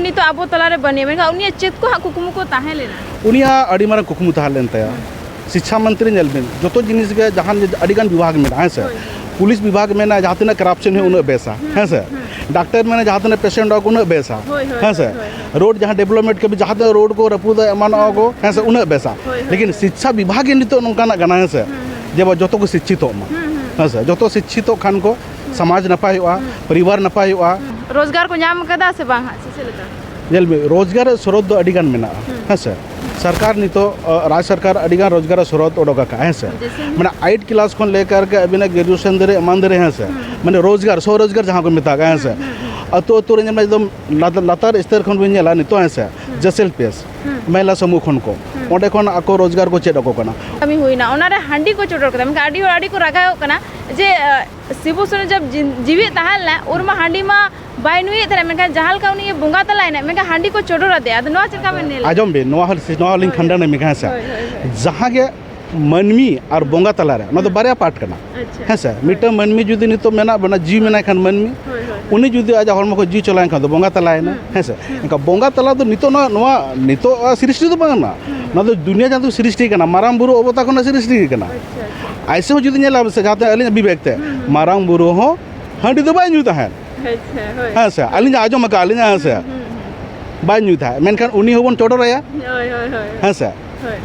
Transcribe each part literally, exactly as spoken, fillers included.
ᱱᱤᱛᱚᱜ ᱟᱵᱚ ᱛᱟᱞᱟᱨᱮ ᱵᱟᱹᱱᱩᱭᱟ, ᱢᱮᱱᱠᱷᱟᱱ ᱩᱱᱤᱭᱟᱜ ᱪᱮᱫ ᱠᱚ ᱦᱟᱸᱜ ᱠᱩᱠᱢᱩ ᱠᱚ ᱛᱟᱦᱮᱸ ᱞᱮᱱᱟ? ᱩᱱᱤᱭᱟᱜ ᱟᱹᱰᱤ ᱢᱟᱨᱟᱝ ᱠᱩᱠᱢᱩ ᱛᱟᱦᱮᱸ ᱞᱮᱱ ᱛᱟᱭᱟ᱾ ᱥᱤᱪᱪᱷᱟ ᱢᱚᱱᱛᱨᱤ ᱧᱮᱞ ᱵᱤᱱ, ᱡᱚᱛᱚ ᱡᱤᱱᱤᱥ ᱜᱮ ᱡᱟᱦᱟᱱ ᱟᱹᱰᱤ ᱜᱟᱱ ᱵᱤᱵᱷᱟᱜᱽ ᱢᱮᱱᱟᱜᱼᱟ, ᱦᱮᱸ ᱥᱮ? ᱦᱳᱭ, ᱦᱳᱭ᱾ ᱯᱩᱞᱤᱥ ᱵᱤᱵᱷᱟᱜᱽ ᱢᱮᱱᱟᱜᱼᱟ, ᱡᱟᱦᱟᱸ ᱛᱤᱱᱟᱹᱜ ᱠᱟᱨᱟᱯᱥᱚᱱ ᱦᱩᱭᱩᱜ, ᱩᱱᱟᱹᱜ ᱵᱮᱥᱟ, ᱦᱮᱸ ᱥᱮ? ᱰᱟᱠᱛᱟᱨ ᱢᱮᱱᱟᱜᱼᱟ, ᱡᱟᱦᱟᱸ ᱛᱤᱱᱟᱹᱜ ᱯᱮᱥᱮᱱᱴ ᱟᱠᱚ, ᱩᱱᱟᱹᱜ ᱵᱮᱥᱟ, ᱦᱳᱭ, ᱦᱳᱭ, ᱦᱮᱸ ᱥᱮ? ᱦᱳᱭ, ᱦᱳᱭ᱾ ᱨᱳᱰ ᱡᱟᱦᱟᱸ ᱰᱮᱵᱷᱞᱚᱯᱢᱮᱱᱴ ᱠᱟᱹᱢᱤ, ᱡᱟᱦᱟᱸ ᱛᱤᱱᱟᱹᱜ ᱨᱳᱰ ᱠᱚ ᱨᱟᱹᱯᱩᱫᱚᱜᱼᱟ, ᱮᱢᱟᱱᱚᱜᱼᱟ ᱠᱚ, ᱦᱮᱸ ᱥᱮ? ᱩᱱᱟᱹᱜ ᱵᱮᱥᱟ᱾ ᱦᱳᱭ, ᱦᱳᱭ, ᱞᱮᱠᱤᱱ ᱦᱳᱭ᱾ ᱥᱤᱪᱪᱷᱟ ᱵᱤᱵᱷᱟᱜᱽ ᱜᱮ ᱱᱤᱛᱚᱜ ᱱᱚᱝᱠᱟᱱᱟᱜ ᱠᱟᱱᱟ, ᱦᱮᱸ ᱥᱮ? ᱦᱩᱸ, ᱦᱩᱸ᱾ ᱡᱮ ᱵᱟ ᱡᱚᱛᱚ ᱠᱚ ᱥᱤᱪᱪᱷᱤᱛᱚᱜ ᱢᱟ, ᱦᱩᱸ, ᱦᱩᱸ᱾ ᱦᱮᱸ ᱥᱮ? ᱡᱚᱛᱚ ᱥᱤᱪᱪᱷᱤᱛᱚᱜ ᱠᱷᱟᱱ ᱠᱚ, ᱦᱩᱸ᱾ ᱥᱚᱢᱟᱡᱽ ᱱᱟᱯᱟᱭᱚᱜᱼᱟ, ᱦᱩᱸ᱾ ᱯᱚᱨᱤᱵᱟᱨ ᱱᱟᱯᱟᱭᱚᱜᱼᱟ᱾ ᱦᱩᱸ᱾ ᱨᱳᱡᱽᱜᱟᱨ ᱠᱚ ᱧᱟᱢ ᱠᱟᱫᱟ ᱥᱮ ᱵᱟᱝ ᱦᱟᱸᱜ, ᱥᱮ ᱪᱮᱫ ᱞᱮᱠᱟ? ᱧᱮᱞ ᱵᱤᱱ, ᱨᱳᱡᱽᱜᱟᱨ ᱨᱮᱭᱟᱜ ᱥᱨᱳᱛ ᱫᱚ ᱟᱹᱰᱤ ᱜᱟᱱ ᱢᱮᱱᱟᱜᱼᱟ, ᱦᱩᱸ᱾ ᱦᱮᱸ ᱥᱮ? ᱥᱚᱨᱠᱟᱨ ᱱᱤᱛᱚᱜ, ᱟᱹ, ᱨᱟᱡᱽ ᱥᱚᱨᱠᱟᱨ ᱟᱹᱰᱤ ᱜᱟᱱ ᱨᱳᱡᱽᱜᱟᱨ ᱨᱮᱭᱟᱜ ᱥᱨᱳᱛ ᱚᱰᱚᱠ ᱟᱠᱟᱫᱼᱟ, ᱦᱮᱸ ᱥᱮ? ᱡᱮᱭᱥᱮ ᱠᱤ? ᱢᱟᱱᱮ, ᱟᱭᱤᱴ ᱠᱞᱟᱥ ᱠᱷᱚᱱ ᱞᱮᱠᱟᱨ ᱠᱮ ᱟᱹᱵᱤᱱᱟᱜ ᱜᱨᱮᱡᱩᱭᱮᱥᱚᱱ ᱫᱷᱟᱹᱨᱤᱡ, ᱮᱢᱟᱱ ᱫᱷᱟᱹᱨᱤᱡ, ᱦᱮᱸ ᱥᱮ? ᱦᱩᱸ, ᱦᱩᱸ᱾ ᱢᱟᱱᱮ, ᱨᱳᱡᱽᱜᱟᱨ, ᱥᱚ ᱨᱳᱡᱽᱜᱟᱨ ᱡᱟᱦᱟᱸ ᱠᱚ ᱢᱮᱛᱟᱜ ᱠᱟᱱᱟ, ᱦᱮᱸ ᱥᱮ? ᱦᱩᱸ, ᱦᱩᱸ, ᱦᱩᱸ᱾ ᱟᱹᱛᱩ, ᱟᱹᱛᱩ ᱨᱮ ᱧᱮᱞ ᱢᱮ, ᱮᱠᱫᱚᱢ ᱞᱟᱛᱟᱨ, ᱞᱟᱛᱟᱨ ᱥᱛᱚᱨ ᱠᱷᱚᱱ ᱵᱤᱱ ᱧᱮᱞᱟ ᱱᱤᱛᱚᱜ, ᱦᱮᱸ ᱥᱮ? ᱦᱩᱸ᱾ ᱡᱮᱥᱮᱞ ᱯᱮᱥ, ᱦᱩᱸ᱾ ᱢᱚᱦᱤᱞᱟ ᱥᱚᱢᱩᱦ ᱠᱷᱚᱱ ᱠᱚ, ᱦᱩᱸ᱾ ᱚᱸᱰᱮ ᱠᱷᱚᱱ ᱟᱠᱚ ᱨᱳᱡᱽᱜᱟᱨ ᱠᱚ ᱪᱮᱫ ᱟᱠᱚ ᱠᱟᱱᱟ᱾ ᱠᱟᱹᱢᱤ ᱦᱩᱭᱱᱟ, ᱚᱱᱟᱨᱮ ᱦᱟᱺᱰᱤ ᱠᱚ ᱪᱚᱰᱚᱨ ᱠᱮᱫᱟ, ᱢᱮᱱᱠᱷᱟᱱ ᱟᱹᱰᱤ ᱦᱚᱲ ᱟᱹᱰᱤ ᱠᱚ ᱨᱟᱜᱟᱣᱜ ᱠᱟᱱᱟ ᱡᱮ, ᱟᱹ, ᱥᱤᱵᱩ ᱥᱚᱨᱮᱱ ᱡᱚᱵ ᱡᱤ-, ᱡᱤᱣᱤᱫ ᱛᱟᱦᱮᱸ ᱞᱮᱱᱟ, ᱩᱱ ᱢᱟ ᱦᱟᱺᱰᱤ ᱢᱟ ᱵᱟᱭ ᱧᱩᱭᱮᱫ ᱛᱟᱦᱮᱱᱟ, ᱢᱮᱱᱠᱷᱟᱱ ᱡᱟᱦᱟᱸ ᱞᱮᱠᱟ ᱩᱱᱤ ᱵᱚᱸᱜᱟ ᱛᱟᱞᱟᱭᱮᱱᱟ, ᱢᱮᱱᱠᱷᱟᱱ ᱦᱟᱺᱰᱤ ᱠᱚ ᱪᱚᱰᱚᱨ ᱟᱫᱮᱭᱟ᱾ ᱟᱫᱚ ᱱᱚᱣᱟ ᱪᱮᱫ ᱞᱮᱠᱟ ᱵᱮᱱ ᱧᱮᱞᱟ? ᱟᱸᱡᱚᱢ ᱵᱤᱱ, ᱱᱚᱣᱟ ᱦᱚᱸ, ᱱᱚᱣᱟ ᱦᱚᱸᱞᱤᱧ ᱦᱳᱭ᱾ ᱠᱷᱟᱱᱰᱟᱱᱟ ᱢᱮ ᱦᱮᱸ ᱥᱮ᱾ ᱦᱳᱭ, ᱦᱳᱭ, ᱦᱳᱭ᱾ ᱡᱟᱦᱟᱸ ᱜᱮ ᱢᱟᱹᱱᱢᱤ ᱟᱨ ᱵᱚᱸᱜᱟ ᱛᱟᱞᱟᱨᱮ, ᱚᱱᱟ ᱫᱚ ᱦᱩᱸ᱾ ᱵᱟᱨᱭᱟ ᱯᱟᱨᱴ ᱠᱟᱱᱟ᱾ ᱟᱪᱪᱷᱟ᱾ ᱦᱮᱸ ᱥᱮ? ᱦᱳᱭ᱾ ᱢᱤᱫᱴᱟᱝ ᱢᱟᱹᱱᱢᱤ ᱡᱩᱫᱤ ᱱᱤᱛᱚᱜ ᱢᱮᱱᱟᱜ ᱵᱚᱱᱟ, ᱡᱤᱣᱤ ᱢᱮᱱᱟᱭ ᱠᱷᱟᱱ ᱢᱟᱹᱱᱢᱤ, ᱦᱳᱭ, ᱦᱳᱭ, ᱦᱳᱭ᱾ ᱩᱱᱤ ᱡᱩᱫᱤ ᱟᱡᱟᱜ ᱦᱚᱲᱢᱚ ᱠᱷᱚᱱ ᱡᱤᱣᱤ ᱪᱟᱞᱟᱣᱮᱱ ᱠᱷᱟᱱ ᱫᱚ ᱵᱚᱸᱜᱟ ᱛᱟᱞᱟᱭᱮᱱᱟ᱾ ᱦᱩᱸ᱾ ᱦᱮᱸ ᱥᱮ? ᱦᱩᱸ᱾ ᱮᱱᱠᱷᱟᱱ ᱵᱚᱸᱜᱟ ᱛᱟᱞᱟ ᱫᱚ ᱱᱤᱛᱚᱜ ᱱᱚᱣᱟ, ᱱᱚᱣᱟ, ᱱᱤᱛᱚᱜ ᱥᱨᱤᱥᱴᱤ ᱫᱚ ᱵᱟᱝ ᱠᱟᱱᱟ᱾ ᱦᱩᱸ᱾ ᱱᱚᱣᱟ ᱫᱚ ᱫᱩᱱᱤᱭᱟᱹ ᱡᱟᱦᱟᱸ ᱫᱚ ᱥᱨᱤᱥᱴᱤ ᱠᱟᱱᱟ, ᱢᱟᱨᱟᱝ ᱵᱩᱨᱩ ᱚᱵᱚᱛᱟ ᱠᱷᱚᱱᱟᱜ ᱥᱨᱤᱥᱴᱤ ᱠᱟᱱᱟ᱾ ᱟᱪᱪᱷᱟ, ᱟᱪᱪᱷᱟ᱾ ᱟᱭᱥᱮ ᱦᱚᱸ ᱡᱩᱫᱤ ᱧᱮᱞᱟ ᱥᱮ, ᱡᱟᱦᱟᱸ ᱛᱤᱱᱟᱹᱜ ᱟᱹᱞᱤᱧᱟᱜ ᱵᱤᱵᱮᱠ ᱛᱮ, ᱦᱩᱸ, ᱦᱩᱸ᱾ ᱢᱟᱨᱟᱝ ᱵᱩᱨᱩ ᱦᱚᱸ ᱦᱟᱺᱰᱤ ᱫᱚ ᱵᱟᱭ ᱧᱩ ᱛᱟᱦᱮᱸᱫ᱾ ᱟᱪᱪᱷᱟ, ᱦᱳᱭ᱾ ᱦᱮᱸ ᱥᱮ, ᱟᱹᱞᱤᱧᱟᱜ ᱟᱸᱡᱚᱢ ᱟᱠᱟᱫ ᱟᱹᱞᱤᱧᱟᱜ, ᱦᱮᱸ ᱥᱮ᱾ ᱦᱩᱸ, ᱦᱩᱸ, ᱦᱩᱸ᱾ ᱵᱟᱭ ᱧᱩᱭ ᱛᱟᱦᱮᱸᱫ, ᱢᱮᱱᱠᱷᱟᱱ ᱩᱱᱤ ᱦᱚᱸᱵᱚᱱ ᱪᱚᱰᱚᱨ ᱟᱭᱟ᱾ ᱦᱳᱭ, ᱦᱳᱭ, ᱦᱳᱭ, ᱦᱳᱭ᱾ ᱦᱮᱸ ᱥᱮ? ᱦᱳᱭ᱾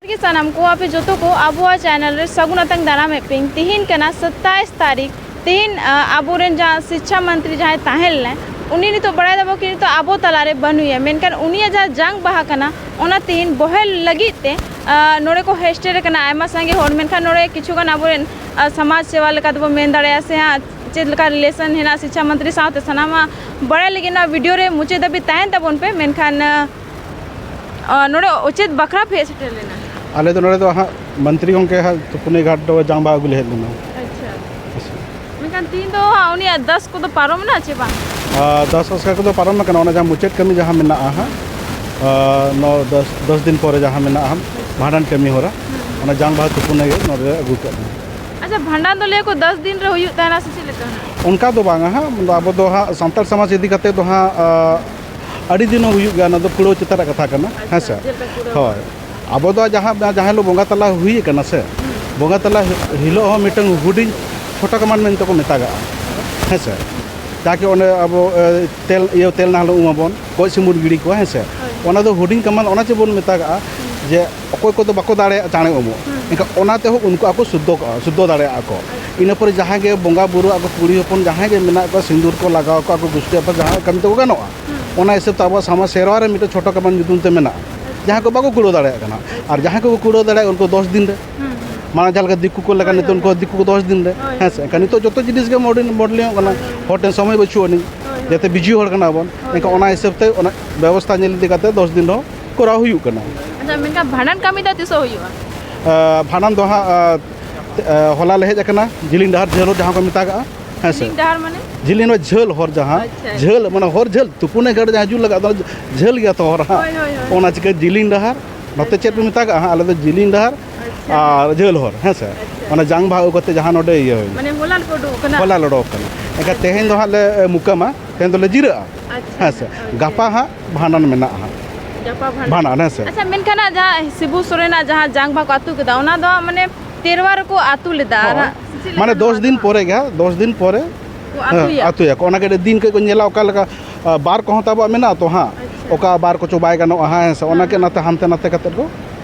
ᱜᱮ ᱥᱟᱱᱟᱢ ᱠᱚ, ᱟᱯᱮ ᱡᱚᱛᱚ ᱠᱚ ᱟᱵᱚᱣᱟᱜ ᱪᱮᱱᱮᱞ ᱨᱮ ᱥᱟᱹᱜᱩᱱ ᱟᱛᱟᱝ ᱫᱟᱨᱟᱢᱮᱫ ᱯᱮᱭᱟᱹᱧ᱾ ᱛᱤᱦᱤᱧ ᱠᱟᱱᱟ ᱥᱟᱛᱟᱭᱤᱥ ᱛᱟᱹᱨᱤᱠᱷ᱾ ᱛᱤᱦᱤᱧ, ᱟ, ᱟᱵᱚᱨᱮᱱ ᱡᱟᱦᱟᱸ ᱥᱤᱪᱪᱷᱟ ᱢᱚᱱᱛᱨᱤ ᱡᱟᱦᱟᱸᱭ ᱛᱟᱦᱮᱸ ᱞᱮᱱᱟᱭ, ᱩᱱᱤ ᱱᱤᱛᱚᱜ ᱵᱟᱲᱟᱭ ᱫᱟᱵᱚ ᱠᱤ ᱱᱤᱛᱚᱜ ᱟᱵᱚ ᱛᱟᱞᱟᱨᱮ ᱵᱟᱹᱱᱩᱭᱟ, ᱢᱮᱱᱠᱷᱟᱱ ᱩᱱᱤᱭᱟᱜ ᱡᱟᱦᱟᱸ ᱡᱟᱝ ᱵᱟᱦᱟ ᱠᱟᱱᱟ, ᱚᱱᱟ ᱛᱤᱦᱤᱧ ᱵᱚᱦᱮᱞ ᱞᱟᱹᱜᱤᱫ ᱛᱮ, ᱟ, ᱱᱚᱰᱮ ᱠᱚ ᱦᱮᱡ ᱥᱮᱴᱮᱨ ᱟᱠᱟᱱᱟ ᱟᱭᱢᱟ ᱥᱟᱸᱜᱮ ᱦᱚᱲ᱾ ᱢᱮᱱᱠᱷᱟᱱ ᱱᱚᱰᱮ ᱠᱤᱪᱷᱩ ᱜᱟᱱ ᱟᱵᱚᱨᱮᱱ, ᱟ, ᱥᱚᱢᱟᱡᱽ ᱥᱮᱵᱟ ᱞᱮᱠᱟ ᱛᱮᱵᱚ ᱢᱮᱱ ᱫᱟᱲᱮᱭᱟᱜᱼᱟ ᱥᱮ ᱦᱟᱸᱜ, ᱪᱮᱫ ᱞᱮᱠᱟ ᱨᱤᱞᱮᱥᱚᱱ ᱦᱮᱱᱟᱜᱼᱟ ᱥᱤᱪᱪᱷᱟ ᱢᱚᱱᱛᱨᱤ ᱥᱟᱶᱛᱮ, ᱥᱟᱱᱟᱢᱟᱜ ᱵᱟᱲᱟᱭ ᱞᱟᱹᱜᱤᱫ ᱱᱚᱣᱟ ᱵᱷᱤᱰᱤᱭᱳ ᱨᱮ ᱢᱩᱪᱟᱹᱫ ᱫᱷᱟᱹᱵᱤᱡ ᱛᱟᱦᱮᱱ ᱛᱟᱵᱚᱱ ᱯᱮ᱾ ᱢᱮᱱᱠᱷᱟᱱ, ᱟ, ᱱᱚᱰᱮ ᱪᱮᱫ ᱵᱟᱠᱷᱨᱟ ᱯᱮ ᱦᱮᱡ ᱥᱮᱴᱮᱨ ᱞᱮᱱᱟ? ᱟᱞᱮ ᱫᱚ ᱱᱚᱰᱮ ᱫᱚ ᱦᱟᱸᱜ ᱢᱚᱱᱛᱨᱤ ᱜᱚᱢᱠᱮ ᱦᱟᱸᱜ ᱛᱩᱯᱩᱱᱤ ᱜᱷᱟᱴ ᱫᱚ ᱡᱟᱝ ᱵᱟᱦᱟ ᱟᱹᱜᱩ ᱞᱮ ᱦᱮᱡ ᱞᱮᱱᱟ᱾ ᱟᱪᱪᱷᱟ᱾ ᱢᱮᱱᱠᱷᱟᱱ ᱛᱤᱦᱤᱧ ᱫᱚ ᱦᱟᱸᱜ ᱩᱱᱤᱭᱟᱜ ᱫᱟᱥ ᱠᱚᱫᱚ ᱯᱟᱨᱚᱢ ᱮᱱᱟ ᱪᱮ ᱵᱟᱝ? ᱟᱨ ᱫᱟᱥ ᱵᱟᱥᱠᱟ ᱠᱚᱫᱚ ᱯᱟᱨᱚᱢ ᱟᱠᱟᱱᱟ, ᱚᱱᱟ ᱡᱟᱦᱟᱸ ᱢᱩᱪᱟᱹᱫ ᱠᱟᱹᱢᱤ ᱡᱟᱦᱟᱸ ᱢᱮᱱᱟᱜᱼᱟ ᱦᱟᱸᱜ, ᱟᱨ ᱱᱚ ᱫᱟᱥ, ᱫᱟᱥ ᱫᱤᱱ ᱯᱚᱨᱮ ᱡᱟᱦᱟᱸ ᱢᱮᱱᱟᱜᱼᱟ ᱦᱟᱸᱜ, ᱵᱷᱟᱸᱰᱟᱱ ᱠᱟᱹᱢᱤ ᱦᱚᱨᱟ, ᱦᱩᱸ, ᱦᱩᱸ᱾ ᱚᱱᱟ ᱡᱟᱝ ᱵᱟᱦᱟ ᱛᱩᱯᱩᱱ ᱜᱮ ᱱᱚᱰᱮ ᱟᱹᱜᱩ ᱠᱟᱜ ᱠᱟᱱᱟ᱾ ᱟᱪᱪᱷᱟ, ᱵᱷᱟᱸᱰᱟᱱ ᱫᱚ ᱞᱟᱹᱭᱟ ᱠᱚ ᱫᱚᱥ ᱫᱤᱱ ᱨᱮ ᱦᱩᱭᱩᱜ ᱛᱟᱦᱮᱱᱟ ᱥᱮ ᱪᱮᱫ ᱞᱮᱠᱟ ᱦᱟᱸᱜ? ᱚᱱᱠᱟ ᱫᱚ ᱵᱟᱝᱟ ᱦᱟᱸᱜ, ᱟᱵᱚ ᱫᱚ ᱦᱟᱸᱜ ᱥᱟᱱᱛᱟᱲ ᱥᱚᱢᱟᱡᱽ ᱤᱫᱤ ᱠᱟᱛᱮ ᱫᱚ ᱦᱟᱸᱜ, ᱟ, ᱟᱹᱰᱤ ᱫᱤᱱ ᱦᱚᱸ ᱦᱩᱭᱩᱜ ᱜᱮᱭᱟ, ᱚᱱᱟ ᱫᱚ ᱠᱩᱲᱟᱹᱣ ᱪᱮᱛᱟᱱ ᱨᱮ ᱠᱟᱛᱷᱟ ᱠᱟᱱᱟ᱾ ᱟᱪᱪᱷᱟ, ᱦᱮᱸ ᱥᱮ? ᱪᱮᱫ ᱞᱮᱠᱟ ᱠᱩᱲᱟᱹᱣ? ᱦᱳᱭ, ᱟᱵᱚ ᱫᱚ ᱡᱟᱦᱟᱸ, ᱡᱟᱦᱟᱸ ᱦᱤᱞᱳᱜ ᱵᱚᱸᱜᱟ ᱛᱟᱞᱟ ᱦᱩᱭ ᱠᱟᱱᱟ ᱥᱮ, ᱦᱩᱸ᱾ ᱵᱚᱸᱜᱟ ᱛᱟᱞᱟ ᱦᱤᱞᱳᱜ ᱦᱚᱸ ᱢᱤᱫᱴᱟᱝ ᱦᱩᱰᱤᱧ ᱪᱷᱳᱴᱳ ᱠᱟᱢᱟᱱ ᱢᱮᱱᱛᱮ ᱠᱚ ᱢᱮᱛᱟᱜᱟᱜᱼᱟ, ᱦᱮᱸ ᱥᱮ? ᱡᱟᱠᱤ ᱚᱸᱰᱮ ᱟᱵᱚ, ᱮ, ᱛᱮᱞ, ᱤᱭᱟᱹ, ᱛᱮᱞ ᱱᱟᱦᱟᱞ ᱩᱢ ᱟᱵᱚᱱ, ᱜᱚᱡ ᱥᱤᱢ ᱵᱚᱱ ᱜᱤᱰᱤ ᱠᱚᱣᱟ, ᱦᱮᱸ ᱥᱮ? ᱦᱳᱭ᱾ ᱚᱱᱟ ᱫᱚ ᱦᱩᱰᱤᱧ ᱠᱟᱢᱟᱱ, ᱚᱱᱟ ᱪᱮᱫ ᱵᱚᱱ ᱢᱮᱛᱟᱜᱟᱜᱼᱟ, ᱦᱩᱸ᱾ ᱡᱮ ᱚᱠᱚᱭ ᱠᱚᱫᱚ ᱵᱟᱠᱚ ᱫᱟᱲᱮᱭᱟᱜᱼᱟ ᱪᱟᱬᱮ ᱩᱢᱩᱜ, ᱦᱩᱸ᱾ ᱮᱱᱠᱷᱟᱱ ᱚᱱᱟ ᱛᱮᱦᱚᱸ ᱩᱱᱠᱩ ᱟᱠᱚ ᱥᱩᱫᱽᱫᱷᱚ ᱠᱚᱜᱼᱟ, ᱥᱩᱫᱽᱫᱷᱚ ᱫᱟᱲᱮᱭᱟᱜᱼᱟ ᱠᱚ᱾ ᱟᱪᱪᱷᱟ᱾ ᱤᱱᱟᱹ ᱯᱚᱨᱮ ᱡᱟᱦᱟᱸᱭ ᱜᱮ ᱵᱚᱸᱜᱟ ᱵᱩᱨᱩ ᱟᱠᱚ, ᱠᱩᱲᱤ ᱦᱚᱯᱚᱱ ᱡᱟᱦᱟᱸᱭ ᱜᱮ ᱢᱮᱱᱟᱜ ᱠᱚᱣᱟ, ᱥᱤᱸᱫᱩᱨ ᱠᱚ ᱞᱟᱜᱟᱣ ᱠᱚᱣᱟ ᱠᱚ, ᱜᱩᱥᱴᱤ ᱟᱯᱟᱛ ᱡᱟᱦᱟᱸ ᱠᱟᱹᱢᱤ ᱛᱟᱠᱚ ᱜᱟᱱᱚᱜᱼᱟ, ᱦᱩᱸ᱾ ᱚᱱᱟ ᱦᱤᱥᱟᱹᱵ ᱛᱮ ᱟᱵᱚᱣᱟᱜ ᱥᱟᱢᱟᱡᱽ ᱥᱮᱨᱣᱟ ᱨᱮ ᱢᱤᱫᱴᱮᱱ ᱪᱷᱳᱴᱳ ᱠᱟᱢᱟᱱ ᱧᱩᱛᱩᱢ ᱛᱮ ᱢᱮᱱᱟᱜᱼᱟ᱾ ᱟᱪᱪᱷᱟ᱾ ᱡᱟᱦᱟᱸᱭ ᱠᱚ ᱵᱟᱠᱚ ᱠᱩᱲᱟᱹᱣ ᱫᱟᱲᱮᱭᱟᱜ ᱠᱟᱱᱟ, ᱟᱪᱪᱷᱟ᱾ ᱟᱨ ᱡᱟᱦᱟᱸᱭ ᱠᱚᱠᱚ ᱠᱩᱲᱟᱹᱣ ᱫᱟᱲᱮᱭᱟᱜᱼᱟ, ᱩᱱᱠᱩ ᱫᱚᱥ ᱫᱤᱱ ᱨᱮ᱾ ᱦᱩᱸ, ᱦᱩᱸ᱾ ᱢᱟᱲᱟᱝ ᱡᱟᱦᱟᱸ ᱞᱮᱠᱟ ᱫᱤᱠᱩ ᱠᱚ ᱞᱮᱠᱟ ᱦᱳᱭ, ᱱᱤᱛᱚᱜ ᱦᱳᱭ, ᱩᱱᱠᱩ ᱦᱳᱭ᱾ ᱫᱤᱠᱩ ᱠᱚ ᱫᱚᱥ ᱫᱤᱱ ᱨᱮ᱾ ᱦᱳᱭ, ᱦᱮᱸ ᱥᱮ? ᱦᱳᱭ᱾ ᱮᱱᱠᱷᱟᱱ ᱱᱤᱛᱚᱜ ᱡᱚᱛᱚ ᱡᱤᱱᱤᱥ ᱜᱮ modern, modeling ᱚᱜ ᱠᱟᱱᱟ᱾ ᱦᱳᱭ, ᱦᱳᱭ, ᱦᱚᱲ ᱴᱷᱮᱱ ᱦᱳᱭ᱾ ᱥᱚᱢᱚᱭ ᱵᱟᱹᱪᱩᱜ ᱟᱹᱱᱤᱡ᱾ ᱦᱳᱭ, ᱦᱳᱭ, ᱡᱟᱛᱮ ᱦᱳᱭ᱾ busy ᱦᱚᱲ ᱠᱟᱱᱟ ᱵᱚᱱ᱾ ᱦᱳᱭ, ᱮᱱᱠᱷᱟᱱ ᱦᱳᱭ᱾ ᱚᱱᱟ ᱦᱤᱥᱟᱹᱵ ᱛᱮ ᱚᱱᱟ ᱵᱮᱵᱚᱥᱛᱷᱟ ᱧᱮᱞ ᱤᱫᱤ ᱠᱟᱛᱮ ᱫᱚᱥ ᱫᱤᱱ ᱨᱮᱦᱚᱸ ᱠᱚᱨᱟᱣ ᱦᱩᱭᱩᱜ ᱠᱟᱱᱟ᱾ ᱟᱪᱪᱷᱟ, ᱢᱮᱱᱠᱷᱟᱱ ᱵᱷᱟᱸᱰᱟᱱ ᱠᱟᱹᱢᱤ ᱫᱚ ᱛᱤᱥᱚᱜ ᱦᱩᱭᱩᱜᱼᱟ? ᱮ, ᱵᱷᱟᱸᱰᱟᱱ ᱫᱚ ᱦᱟᱸᱜ, ᱮ, ᱮ, ᱦᱚᱞᱟ ᱞᱮ ᱦᱮᱡ ᱟᱠᱟᱱᱟ, ᱡᱤᱞᱤᱧ ᱰᱟᱦᱟᱨ ᱡᱷᱟᱹᱞ ᱦᱚᱨ ᱡᱟᱦᱟᱸ ᱠᱚ ᱢᱮᱛᱟᱜᱟᱜᱼᱟ, ᱦᱮᱸ ᱥᱮ? ᱡᱤᱞᱤᱧ ᱰᱟᱦᱟᱨ ᱢᱟᱱᱮ? ᱡᱤᱞᱤᱧ ᱱᱚᱣᱟ ᱡᱷᱟᱹᱞ ᱦᱚᱨ ᱡᱟᱦᱟᱸ, ᱟᱪᱪᱷᱟ, ᱟᱪᱪᱷᱟ᱾ ᱡᱷᱟᱹᱞ, ᱢᱟᱱᱮ ᱦᱚᱨ ᱡᱷᱟᱹᱞ, ᱛᱩᱯᱩᱱ ᱜᱷᱟᱴ ᱡᱟᱦᱟᱸ ᱦᱤᱡᱩᱜ ᱞᱟᱜᱟᱜ ᱫᱚ, ᱡᱷᱟᱹᱞ ᱜᱮᱭᱟ ᱛᱚ ᱦᱚᱨ ᱦᱟᱸᱜ᱾ ᱦᱳᱭ, ᱦᱳᱭ, ᱦᱳᱭ᱾ ᱚᱱᱟ ᱪᱤᱠᱟᱹ ᱡᱤᱞᱤᱧ ᱰᱟᱦᱟᱨ, ᱱᱚᱛᱮ ᱪᱮᱫ ᱟᱪᱪᱷᱟ᱾ ᱯᱮ ᱢᱮᱛᱟᱜᱟᱜᱼᱟ ᱦᱟᱸᱜ? ᱟᱞᱮ ᱫᱚ ᱡᱤᱞᱤᱧ ᱰᱟᱦᱟᱨ ᱟᱪᱪᱷᱟ᱾ ᱟᱨ ᱡᱷᱟᱹᱞ ᱦᱚᱨ, ᱦᱮᱸ ᱥᱮ? ᱟᱪᱪᱷᱟ᱾ ᱚᱱᱟ ᱡᱟᱝ ᱵᱟᱦᱟ ᱟᱹᱜᱩ ᱠᱟᱛᱮ ᱡᱟᱦᱟᱸ ᱱᱚᱰᱮ ᱤᱭᱟᱹ ᱦᱩᱭᱱᱟ᱾ ᱢᱟᱱᱮ ᱦᱚᱞᱟ ᱞᱮ ᱩᱰᱩᱠ ᱠᱟᱱᱟ? ᱦᱚᱞᱟ ᱞᱮ ᱩᱰᱩᱠ ᱠᱟᱱᱟ᱾ ᱮᱱᱠᱷᱟᱱ ᱟᱪᱪᱷᱟ᱾ ᱛᱮᱦᱮᱧ ᱫᱚ ᱦᱟᱸᱜ ᱞᱮ, ᱮ, ᱢᱩᱠᱟᱹᱢᱟ, ᱛᱮᱦᱮᱧ ᱫᱚᱞᱮ ᱡᱤᱨᱟᱹᱜᱼᱟ, ᱟᱪᱪᱷᱟ᱾ ᱦᱮᱸ ᱥᱮ? ᱳᱠᱮ᱾ ᱜᱟᱯᱟ ᱦᱟᱸᱜ ᱵᱷᱟᱸᱰᱟᱱ ᱢᱮᱱᱟᱜᱼᱟ ᱦᱟᱸᱜ᱾ ᱜᱟᱯᱟ ᱵᱷᱟᱸᱰᱟᱱ᱾ ᱵᱷᱟᱸᱰᱟᱱ, ᱦᱮᱸ ᱥᱮ? ᱟᱪᱪᱷᱟ, ᱢᱮᱱᱠᱷᱟᱱ ᱦᱟᱸᱜ ᱡᱟᱦᱟᱸ ᱥᱤᱵᱩ ᱥᱚᱨᱮᱱᱟᱜ ᱡᱟᱦᱟᱸ ᱡᱟᱝ ᱵᱟᱦᱟ ᱠᱚ ᱟᱹᱛᱩ ᱠᱮᱫᱟ, ᱚᱱᱟ ᱫᱚ ᱦᱟᱸᱜ ᱢᱟᱱᱮ ᱛᱮᱨᱣᱟ ᱨᱮᱠᱚ ᱟᱹᱛᱩ ᱞᱮᱫᱟ᱾ ᱟᱨ ᱦᱳᱭ᱾ ᱦᱟᱸᱜ ᱥᱮ ᱪᱮᱫ ᱢᱟᱱᱮ ᱞᱮᱠᱟ ᱫᱚᱥ ᱱᱚᱣᱟ ᱫᱤᱱ ᱫᱚ? ᱯᱚᱨᱮ ᱜᱮ ᱦᱟᱸᱜ, ᱫᱚᱥ ᱫᱤᱱ ᱯᱚᱨᱮ, ᱠᱚ ᱦᱮᱸ, ᱟᱹᱛᱩᱭᱟ᱾ ᱟᱹᱛᱩᱭᱟᱠᱚ᱾ ᱚᱱᱟ ᱠᱟᱹᱴᱤᱡ ᱫᱤᱱ ᱠᱟᱹᱡ ᱠᱚ ᱧᱮᱞᱟ ᱚᱠᱟ ᱞᱮᱠᱟ, ᱟ, ᱵᱟᱨ ᱠᱚᱦᱚᱸ ᱛᱟᱵᱚᱣᱟᱜ ᱢᱮᱱᱟᱜᱼᱟ ᱛᱚ ᱦᱟᱸᱜ᱾ ᱟᱪᱪᱷᱟ᱾ ᱚᱠᱟ ᱵᱟᱨ ᱠᱚᱪᱚ ᱵᱟᱭ ᱜᱟᱱᱚᱜᱼᱟ, ᱦᱮᱸ ᱥᱮ? ᱚᱱᱟ ᱦᱮᱸ, ᱠᱟᱹᱡ ᱦᱮᱸ᱾ ᱱᱟᱛᱮ ᱦᱟᱱᱛᱮ ᱱᱟᱛᱮ ᱠᱟᱛᱮᱫ ᱠᱚ,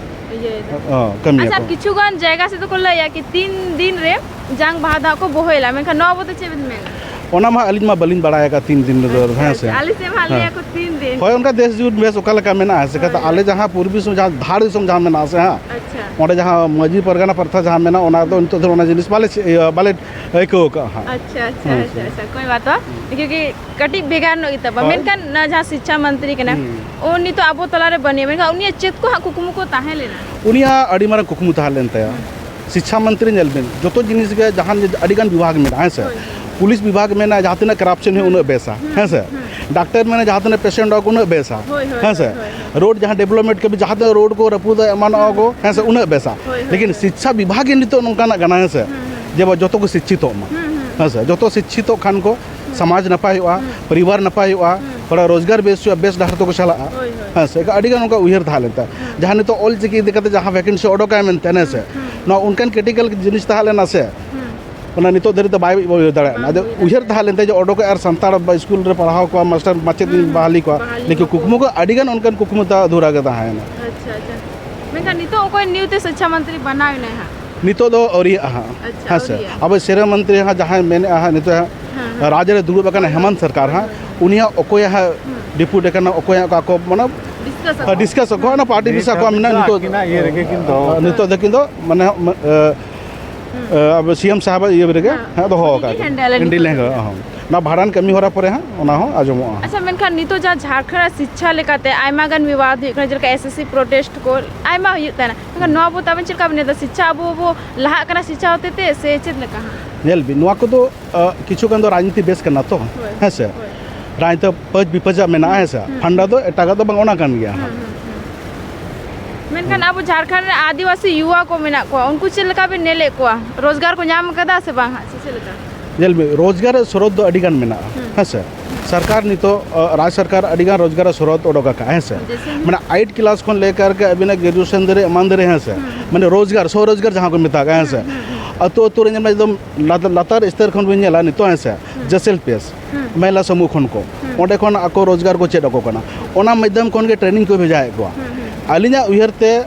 ᱤᱭᱟᱹᱭᱮᱫᱟ᱾ ᱚ, ᱠᱟᱹᱢᱤᱭᱟᱠᱚ᱾ ᱟᱪᱪᱷᱟ, ᱠᱤᱪᱷᱩ ᱜᱟᱱ ᱡᱟᱭᱜᱟ ᱥᱮᱫ ᱫᱚᱠᱚ ᱞᱟᱹᱭᱟ ᱠᱤ ᱛᱤᱱ ᱫᱤᱱ ᱨᱮ ᱡᱟᱝ ᱵᱟᱦᱟ ᱫᱚ ᱦᱟᱸᱜ ᱠᱚ ᱵᱚᱦᱮᱞᱟ, ᱢᱮᱱᱠᱷᱟᱱ ᱱᱚᱣᱟ ᱵᱟᱵᱚᱫ ᱛᱮ ᱪᱮᱫ ᱵᱮᱱ ᱢᱮᱱᱟ? ᱚᱱᱟ ᱢᱟ ᱟᱹᱞᱤᱧ ᱢᱟ ᱵᱟᱹᱞᱤᱧ ᱵᱟᱲᱟᱭ ᱟᱠᱟᱫ ᱛᱤᱱ ᱫᱤᱱ ᱨᱮᱫᱚ, ᱟᱪᱪᱷᱟ, ᱦᱮᱸ ᱥᱮ? ᱟᱪᱪᱷᱟ᱾ ᱟᱞᱮ ᱥᱮᱫ ᱢᱟ ᱦᱮᱸ᱾ ᱞᱟᱹᱭᱟ ᱠᱚ ᱛᱤᱱ ᱫᱤᱱ᱾ ᱦᱳᱭ, ᱚᱱᱠᱟ ᱫᱮᱥ ᱡᱩᱛ ᱵᱮᱥ ᱚᱠᱟ ᱞᱮᱠᱟ ᱢᱮᱱᱟᱜᱼᱟ, ᱥᱮ ᱦᱳᱭ, ᱠᱟᱛᱷᱟ ᱦᱳᱭ᱾ ᱟᱞᱮ ᱡᱟᱦᱟᱸ ᱯᱩᱨᱵᱤ ᱥᱤᱝᱵᱷᱩᱢ, ᱡᱟᱦᱟᱸ ᱫᱷᱟᱲ ᱫᱤᱥᱚᱢ ᱡᱟᱦᱟᱸ ᱢᱮᱱᱟᱜᱼᱟ ᱥᱮ ᱦᱟᱸᱜ, ᱟᱪᱪᱷᱟ᱾ ᱚᱸᱰᱮ ᱡᱟᱦᱟᱸ ᱢᱟᱹᱡᱷᱤ ᱯᱟᱨᱜᱟᱱᱟ ᱯᱨᱚᱛᱷᱟ ᱡᱟᱦᱟᱸ ᱢᱮᱱᱟᱜᱼᱟ, ᱚᱱᱟ ᱨᱮᱫᱚ ᱱᱤᱛᱚᱜ ᱫᱷᱟᱹᱵᱤᱡ ᱚᱱᱟ ᱡᱤᱱᱤᱥ ᱵᱟᱞᱮ ᱪᱮ-, ᱤᱭᱟᱹ, ᱵᱟᱞᱮ ᱟᱹᱭᱠᱟᱹᱣ ᱟᱠᱟᱫᱼᱟ ᱦᱟᱸᱜ᱾ ᱟᱪᱪᱷᱟ, ᱟᱪᱪᱷᱟ, ᱦᱮᱸ ᱟᱪᱪᱷᱟ, ᱥᱮ᱾ ᱟᱪᱪᱷᱟ, ᱠᱳᱭ ᱵᱟᱛ ᱵᱟᱝ᱾ ᱦᱩᱸ᱾ ᱠᱤᱭᱩᱠᱤ ᱠᱟᱹᱴᱤᱡ ᱵᱷᱮᱜᱟᱨ ᱧᱚᱜ ᱜᱮᱛᱟ ᱵᱚᱱᱟ᱾ ᱦᱳᱭ᱾ ᱢᱮᱱᱠᱷᱟᱱ ᱱᱚᱣᱟ ᱡᱟᱦᱟᱸ ᱥᱤᱪᱪᱷᱟ ᱢᱚᱱᱛᱨᱤ ᱠᱟᱱᱟᱭ, ᱦᱩᱸ᱾ ᱩᱱ ᱱᱤᱛᱚᱜ ᱟᱵᱚ ᱛᱟᱞᱟᱨᱮ ᱵᱟᱹᱱᱩᱭᱟ, ᱢᱮᱱᱠᱷᱟᱱ ᱩᱱᱤᱭᱟᱜ ᱪᱮᱫ ᱠᱚ ᱦᱟᱸᱜ ᱠᱩᱠᱢᱩ ᱠᱚ ᱛᱟᱦᱮᱸ ᱞᱮᱱᱟ? ᱩᱱᱤᱭᱟᱜ ᱟᱹᱰᱤ ᱢᱟᱨᱟᱝ ᱠᱩᱠᱢᱩ ᱛᱟᱦᱮᱸ ᱞᱮᱱ ᱛᱟᱭᱟ᱾ ᱦᱩᱸ᱾ ᱥᱤᱪᱪᱷᱟ ᱢᱚᱱᱛᱨᱤ ᱧᱮᱞ ᱵᱤᱱ, ᱡᱚᱛᱚ ᱡᱤᱱᱤᱥ ᱜᱮ ᱡᱟᱦᱟᱱ ᱡᱮ ᱟᱹᱰᱤᱜᱟᱱ ᱵᱤᱵᱷᱟᱜᱽ ᱢᱮᱱᱟᱜᱼᱟ, ᱦᱮᱸ ᱥᱮ? ᱦᱳᱭ, ᱦᱳᱭ, ᱦᱳᱭ᱾ ᱯᱩᱞᱤᱥ ᱵᱤᱵᱷᱟᱜᱽ ᱢᱮᱱᱟᱜᱼᱟ, ᱡᱟᱦᱟᱸ ᱛᱤᱱᱟᱹᱜ corruption ᱦᱩᱭᱩᱜ ᱦᱩᱸ, ᱩᱱᱟᱹᱜ ᱵᱮᱥᱟ, ᱦᱩᱸ, ᱦᱮᱸ ᱥᱮ? ᱦᱩᱸ᱾ ᱰᱟᱠᱛᱟᱨ ᱢᱮᱱᱟ ᱡᱟᱦᱟᱸ ᱛᱤᱱᱟᱹᱜ ᱯᱮᱥᱮᱱᱴ ᱟᱠᱚ ᱩᱱᱟᱹᱜ ᱵᱮᱥᱟ᱾ ᱦᱳᱭ, ᱦᱳᱭ, ᱦᱮᱸ ᱥᱮ? ᱦᱳᱭ, ᱦᱳᱭ᱾ ᱨᱳᱰ ᱡᱟᱦᱟᱸ ᱰᱮᱵᱷᱞᱚᱯᱢᱮᱱᱴ ᱠᱟᱹᱢᱤ, ᱡᱟᱦᱟᱸ ᱛᱤᱱᱟᱹᱜ ᱨᱳᱰ ᱠᱚ ᱨᱟᱹᱯᱩᱫᱟ, ᱮᱢᱟᱱᱚᱜᱼᱟ ᱠᱚ, ᱦᱮᱸ ᱥᱮ? ᱦᱳᱭ, ᱩᱱᱟᱹᱜ ᱵᱮᱥᱟ᱾ ᱦᱳᱭ, ᱦᱳᱭ, ᱞᱮᱠᱤᱱ ᱦᱳᱭ᱾ ᱥᱤᱪᱪᱷᱟ ᱵᱤᱵᱷᱟᱜᱽ ᱜᱮ ᱱᱤᱛᱚᱜ ᱱᱚᱝᱠᱟᱱᱟᱜ ᱠᱟᱱᱟ, ᱦᱮᱸ ᱥᱮ? ᱦᱩᱸ, ᱦᱩᱸ᱾ ᱡᱮ ᱵᱟ ᱡᱚᱛᱚ ᱠᱚ ᱥᱤᱪᱪᱷᱤᱛᱚᱜ ᱢᱟ᱾ ᱦᱩᱸ, ᱦᱩᱸ, ᱦᱩᱸ᱾ ᱦᱮᱸ ᱥᱮ? ᱡᱚᱛᱚ ᱥᱤᱪᱪᱷᱤᱛᱚᱜ ᱠᱷᱟᱱ ᱠᱚ, ᱦᱩᱸ᱾ ᱥᱚᱢᱟᱡᱽ ᱱᱟᱯᱟᱭᱚᱜᱼᱟ, ᱦᱩᱸ᱾ ᱯᱚᱨᱤᱵᱟᱨ ᱱᱟᱯᱟᱭᱚᱜᱼᱟ, ᱦᱩᱸ᱾ ᱛᱷᱚᱲᱟ ᱨᱳᱡᱽᱜᱟᱨ ᱵᱮᱥ ᱦᱩᱭᱩᱜᱼᱟ, ᱵᱮᱥ ᱰᱟᱦᱟᱨ ᱛᱮᱠᱚ ᱪᱟᱞᱟᱜᱼᱟ᱾ ᱦᱳᱭ, ᱦᱳᱭ᱾ ᱦᱮᱸ ᱥᱮ? ᱟᱹᱰᱤᱜᱟᱱ ᱚᱱᱠᱟ ᱩᱭᱦᱟᱹᱨ ᱛᱟᱦᱮᱸ ᱞᱮᱱ ᱛᱟᱭ᱾ ᱦᱩᱸ᱾ ᱡᱟᱦᱟᱸ ᱱᱤᱛᱚᱜ ᱚᱞ ᱪᱤᱠᱤ ᱤᱫᱤ ᱠᱟᱛᱮ ᱡᱟᱦᱟᱸ ᱵᱷᱮᱠᱮᱱᱥᱤ ᱚᱰᱚᱠᱟᱭ ᱢᱮᱱᱛᱮ, ᱦᱮᱸ ᱥᱮ? ᱦᱩᱸ, ᱦᱩᱸ᱾ ᱱᱚᱣᱟ ᱚᱱᱠᱟᱱ ᱠᱨᱤᱴᱤᱠᱟᱞ ᱡᱤᱱᱤᱥ ᱛᱟᱦᱮᱸ ᱞᱮᱱᱟ ᱥᱮ? ᱦᱩᱸ᱾ ᱚᱱᱟ ᱱᱤᱛᱚᱜ ᱫᱷᱟᱹᱨᱤᱡ ᱫᱚ ᱵᱟᱭ ᱩᱭᱦᱟᱹᱨ ᱫᱟᱲᱮᱭᱟᱜ ᱠᱟᱱᱟ᱾ ᱵᱟᱝ ᱟᱫᱚ ᱩᱭᱦᱟᱹᱨ ᱩᱭᱦᱟᱹᱨ ᱫᱟᱲᱮᱭᱟᱜ ᱛᱟᱦᱮᱸ ᱞᱮᱱ ᱛᱟᱭᱟ ᱡᱮ ᱚᱰᱚᱠᱚᱜᱼᱟ ᱟᱨ ᱥᱟᱱᱛᱟᱲ ᱵᱟ-, ᱥᱠᱩᱞ ᱨᱮ ᱯᱟᱲᱦᱟᱣ ᱠᱚᱣᱟ, ᱢᱟᱥᱴᱟᱨ ᱢᱟᱪᱮᱫ ᱤᱧ ᱦᱩᱸ, ᱦᱩᱸ᱾ ᱵᱟᱦᱟᱞᱤ ᱠᱚᱣᱟ᱾ ᱵᱟᱦᱟᱞᱤ ᱞᱮᱠᱤᱱ ᱠᱚᱣᱟ ᱠᱩᱠᱢᱩ ᱠᱚ᱾ ᱠᱚ ᱟᱹᱰᱤᱜᱟᱱ ᱚᱱᱠᱟᱱ ᱠᱩᱠᱢᱩ ᱛᱟᱦᱮᱸ ᱟᱫᱷᱩᱨᱟ ᱜᱮ ᱛᱟᱦᱮᱸᱭᱮᱱᱟ᱾ ᱟᱪᱪᱷᱟ, ᱟᱪᱪᱷᱟ᱾ ᱢᱮᱱᱠᱷᱟᱱ ᱱᱤᱛᱚᱜ ᱚᱠᱚᱭ ᱱᱤᱭᱩ ᱛᱮ ᱥᱤᱪᱪᱷᱟ ᱢᱚᱱᱛᱨᱤ ᱵᱮᱱᱟᱣ ᱮᱱᱟᱭ ᱦᱟᱸᱜ? ᱱᱤᱛᱚᱜ ᱫᱚ ᱟᱹᱣᱨᱤᱭᱟᱜᱼᱟ ᱦᱟᱸᱜ᱾ ᱟᱪᱪᱷᱟ, ᱦᱮᱸ ᱥᱮ? ᱟᱹᱣᱨᱤᱭᱟᱜᱼᱟ᱾ ᱟᱵᱚ ᱥᱤᱨᱟᱹ ᱢᱚᱱᱛᱨᱤ ᱦᱟᱸᱜ ᱡᱟᱦᱟᱸᱭ ᱢᱮᱱᱮᱫᱼᱟ ᱦᱟᱸᱜ, ᱱᱤᱛᱚᱜ ᱦᱟᱸᱜ ᱦᱮᱸ, ᱦᱮᱸ᱾ ᱨᱟᱡᱽ ᱨᱮ ᱫᱩᱲᱩᱵ ᱟᱠᱟᱱᱟ ᱦᱳᱭ, ᱦᱮᱢᱟᱱᱛ ᱦᱳᱭ, ᱥᱚᱨᱠᱟᱨ ᱦᱳᱭ, ᱦᱟᱸᱜ, ᱦᱳᱭ, ᱦᱳᱭ᱾ ᱩᱱᱤᱭᱟᱜ ᱚᱠᱚᱭ ᱦᱟᱸᱜ ᱦᱩᱸ᱾ ᱰᱤᱯᱩᱴ ᱟᱠᱟᱱᱟ, ᱚᱠᱚᱭ ᱦᱟᱸᱜ ᱚᱠᱟ ᱠᱚ, ᱢᱟᱱᱮ, ᱰᱤᱥᱠᱟᱥ ᱟᱠᱚ᱾ ᱰᱤᱥᱠᱟᱥ ᱟᱠᱚ, ᱚᱱᱟ ᱯᱟᱨᱴᱤ ᱱᱤᱛ ᱵᱤᱥᱟ ᱠᱚᱣᱟᱜ ᱢᱮᱱᱟᱜᱼᱟ ᱱᱤᱛᱚᱜ᱾ ᱟᱹᱠᱤᱱᱟᱜ ᱤᱭᱟᱹ ᱨᱮᱜᱮ ᱠᱤᱱ ᱫᱚᱦᱚ ᱱᱤᱛᱚᱜ ᱫᱚ ᱠᱤᱱ ᱫᱚ, ᱢᱟᱱᱮ, ᱦᱩᱸ᱾ ᱮ, ᱟᱵᱚ ᱥᱤ ᱮᱢ ᱥᱟᱦᱟᱵᱟᱜ ᱤᱭᱟᱹ ᱨᱮᱜᱮ ᱦᱮᱸ᱾ ᱦᱮᱸ, ᱫᱚᱦᱚ ᱩᱱᱤ ᱟᱠᱟᱫ ᱜᱮ ᱠᱤᱱ᱾ ᱦᱮᱱᱰᱮᱞ ᱟᱹᱱᱤᱡ ᱤᱱᱰᱤ ᱠᱚ ᱞᱮᱝ ᱛᱟᱦᱮᱸ᱾ ᱦᱚᱸ᱾ ᱱᱚᱣᱟ ᱵᱷᱟᱸᱰᱟᱱ ᱠᱟᱹᱢᱤ ᱦᱚᱨᱟ ᱯᱚᱨᱮ ᱦᱟᱸᱜ ᱚᱱᱟ ᱦᱚᱸ ᱟᱸᱡᱚᱢᱚᱜᱼᱟ᱾ ᱟᱪᱪᱷᱟ, ᱢᱮᱱᱠᱷᱟᱱ ᱱᱤᱛᱚᱜ ᱡᱟᱦᱟᱸ ᱡᱷᱟᱲᱠᱷᱚᱸᱰ ᱨᱮᱱᱟᱜ ᱥᱤᱪᱪᱷᱟ ᱞᱮᱠᱟᱛᱮ ᱟᱭᱢᱟ ᱜᱟᱱ ᱵᱤᱵᱟᱫ ᱦᱩᱭᱩᱜ ᱠᱟᱱᱟ, ᱡᱮᱞᱮᱠᱟ ᱮᱥ ᱮᱥ ᱥᱤ ᱯᱨᱚᱴᱮᱥᱴ ᱠᱚ ᱟᱭᱢᱟ ᱦᱩᱭᱩᱜ ᱠᱟᱱᱟ, ᱢᱮᱱᱠᱷᱟᱱ ᱱᱚᱣᱟ ᱵᱟᱵᱚᱛ ᱟᱵᱮᱱ ᱪᱮᱫ ᱞᱮᱠᱟ ᱵᱮᱱ ᱧᱮᱞ ᱮᱫᱟ? ᱥᱤᱪᱪᱷᱟ ᱟᱵᱚ ᱵᱚ ᱞᱟᱦᱟᱜ ᱠᱟᱱᱟ ᱥᱤᱪᱪᱷᱟ ᱦᱚᱛᱮ ᱛᱮ ᱥᱮ ᱪᱮᱫ ᱞᱮᱠᱟ ᱦᱟᱸᱜ? ᱧᱮᱞ ᱵᱤᱱ, ᱱᱚᱣᱟ ᱠᱚᱫᱚ, ᱟ, ᱠᱤᱪᱷᱩ ᱜᱟᱱ ᱫᱚ ᱨᱟᱡᱽᱱᱤᱛᱤ ᱵᱮᱥ ᱠᱟᱱᱟ ᱛᱚ, ᱦᱳᱭ, ᱦᱮᱸ ᱥᱮ? ᱦᱳᱭ᱾ ᱨᱟᱡᱽᱱᱤᱛᱤ ᱯᱟᱹᱪ ᱵᱤᱯᱟᱹᱪᱟᱜ ᱢᱮᱱᱟᱜᱼᱟ, ᱦᱮᱸ ᱥᱮ? ᱦᱩᱸ, ᱯᱷᱟᱱᱰᱟ ᱦᱩᱸ᱾ ᱫᱚ ᱮᱴᱟᱜᱟᱜ ᱫᱚ ᱵᱟᱝ, ᱚᱱᱟ ᱠᱟᱱ ᱜᱮᱭᱟ ᱦᱩᱸ, ᱦᱟᱸᱜ᱾ ᱦᱩᱸ, ᱦᱩᱸ᱾ ᱢᱮᱱᱠᱷᱟᱱ ᱦᱩᱸ᱾ ᱟᱵᱚ ᱡᱷᱟᱲᱠᱷᱚᱸᱰ ᱨᱮ ᱟᱹᱫᱤᱵᱟᱹᱥᱤ ᱭᱩᱣᱟ ᱠᱚ ᱢᱮᱱᱟᱜ ᱠᱚᱣᱟ, ᱩᱱᱠᱩ ᱪᱮᱫ ᱞᱮᱠᱟ ᱵᱮᱱ ᱧᱮᱞᱮᱫ ᱠᱚᱣᱟ? ᱨᱳᱡᱽᱜᱟᱨ ᱠᱚ ᱧᱟᱢ ᱠᱟᱫᱟ ᱥᱮ ᱵᱟᱝ ᱦᱟᱸᱜ, ᱥᱮ ᱪᱮᱫ ᱞᱮᱠᱟ? ᱧᱮᱞ ᱢᱮ, ᱨᱳᱡᱽᱜᱟᱨ ᱨᱮᱭᱟᱜ ᱥᱨᱳᱛ ᱫᱚ ᱟᱹᱰᱤ ᱜᱟᱱ ᱢᱮᱱᱟᱜᱼᱟ, ᱦᱩᱸ᱾ ᱦᱮᱸ ᱥᱮ? ᱥᱚᱨᱠᱟᱨ ᱱᱤᱛᱚᱜ, ᱚ, ᱨᱟᱡᱽ ᱥᱚᱨᱠᱟᱨ ᱟᱹᱰᱤ ᱜᱟᱱ ᱨᱳᱡᱽᱜᱟᱨ ᱨᱮᱭᱟᱜ ᱥᱨᱳᱛ ᱚᱰᱚᱠ ᱟᱠᱟᱫᱼᱟ, ᱦᱮᱸ ᱥᱮ? ᱡᱮᱭᱥᱮ ᱢᱟᱱᱮ, ᱟᱭᱤᱴ ᱠᱞᱟᱥ ᱠᱷᱚᱱ ᱞᱮᱠᱟᱨ ᱠᱮ ᱟᱹᱵᱤᱱᱟᱜ ᱜᱨᱮᱡᱩᱭᱮᱥᱚᱱ ᱫᱷᱟᱹᱨᱤᱡ, ᱮᱢᱟᱱ ᱫᱷᱟᱹᱨᱤᱡ, ᱦᱮᱸ ᱥᱮ? ᱦᱩᱸ, ᱦᱩᱸ᱾ ᱢᱟᱱᱮ, ᱨᱳᱡᱽᱜᱟᱨ, ᱥᱚ ᱨᱳᱡᱽᱜᱟᱨ ᱡᱟᱦᱟᱸ ᱠᱚ ᱢᱮᱛᱟᱜ ᱠᱟᱱᱟ, ᱦᱮᱸ ᱥᱮ? ᱦᱩᱸ, ᱦᱩᱸ, ᱦᱩᱸ᱾ ᱟᱹᱛᱩ ᱟᱹᱛᱩ ᱨᱮ ᱧᱮᱞ ᱢᱮ, ᱮᱠᱫᱚᱢ ᱞᱟᱛ-, ᱞᱟᱛᱟᱨ ᱥᱛᱚᱨ ᱠᱷᱚᱱ ᱵᱤᱱ ᱧᱮᱞᱟ, ᱱᱤᱛᱚᱜ, ᱦᱮᱸ ᱥᱮ? ᱦᱩᱸ᱾ ᱡᱮᱥᱮᱞ ᱯᱮᱥ, ᱦᱩᱸ᱾ ᱢᱚᱦᱤᱞᱟ ᱥᱚᱢᱩᱦ ᱠᱷᱚᱱ ᱠᱚ, ᱦᱩᱸ᱾ ᱚᱸᱰᱮ ᱠᱷᱚᱱ ᱟᱠᱚ ᱨᱳᱡᱽᱜᱟᱨ ᱠᱚ ᱪᱮᱫ ᱟᱠᱚ ᱠᱟᱱᱟ, ᱚᱱᱟ ᱢᱟᱫᱽᱫᱷᱚᱢ ᱠᱷᱚᱱ ᱜᱮ ᱴᱨᱮᱱᱤᱝ ᱠᱚ ᱵᱷᱮᱡᱟᱭᱮᱫ ᱠᱚᱣᱟ᱾ ᱦᱩᱸ, ᱦᱩᱸ᱾ ᱟᱹᱞᱤᱧᱟᱜ ᱩᱭᱦᱟᱹᱨ ᱛᱮ,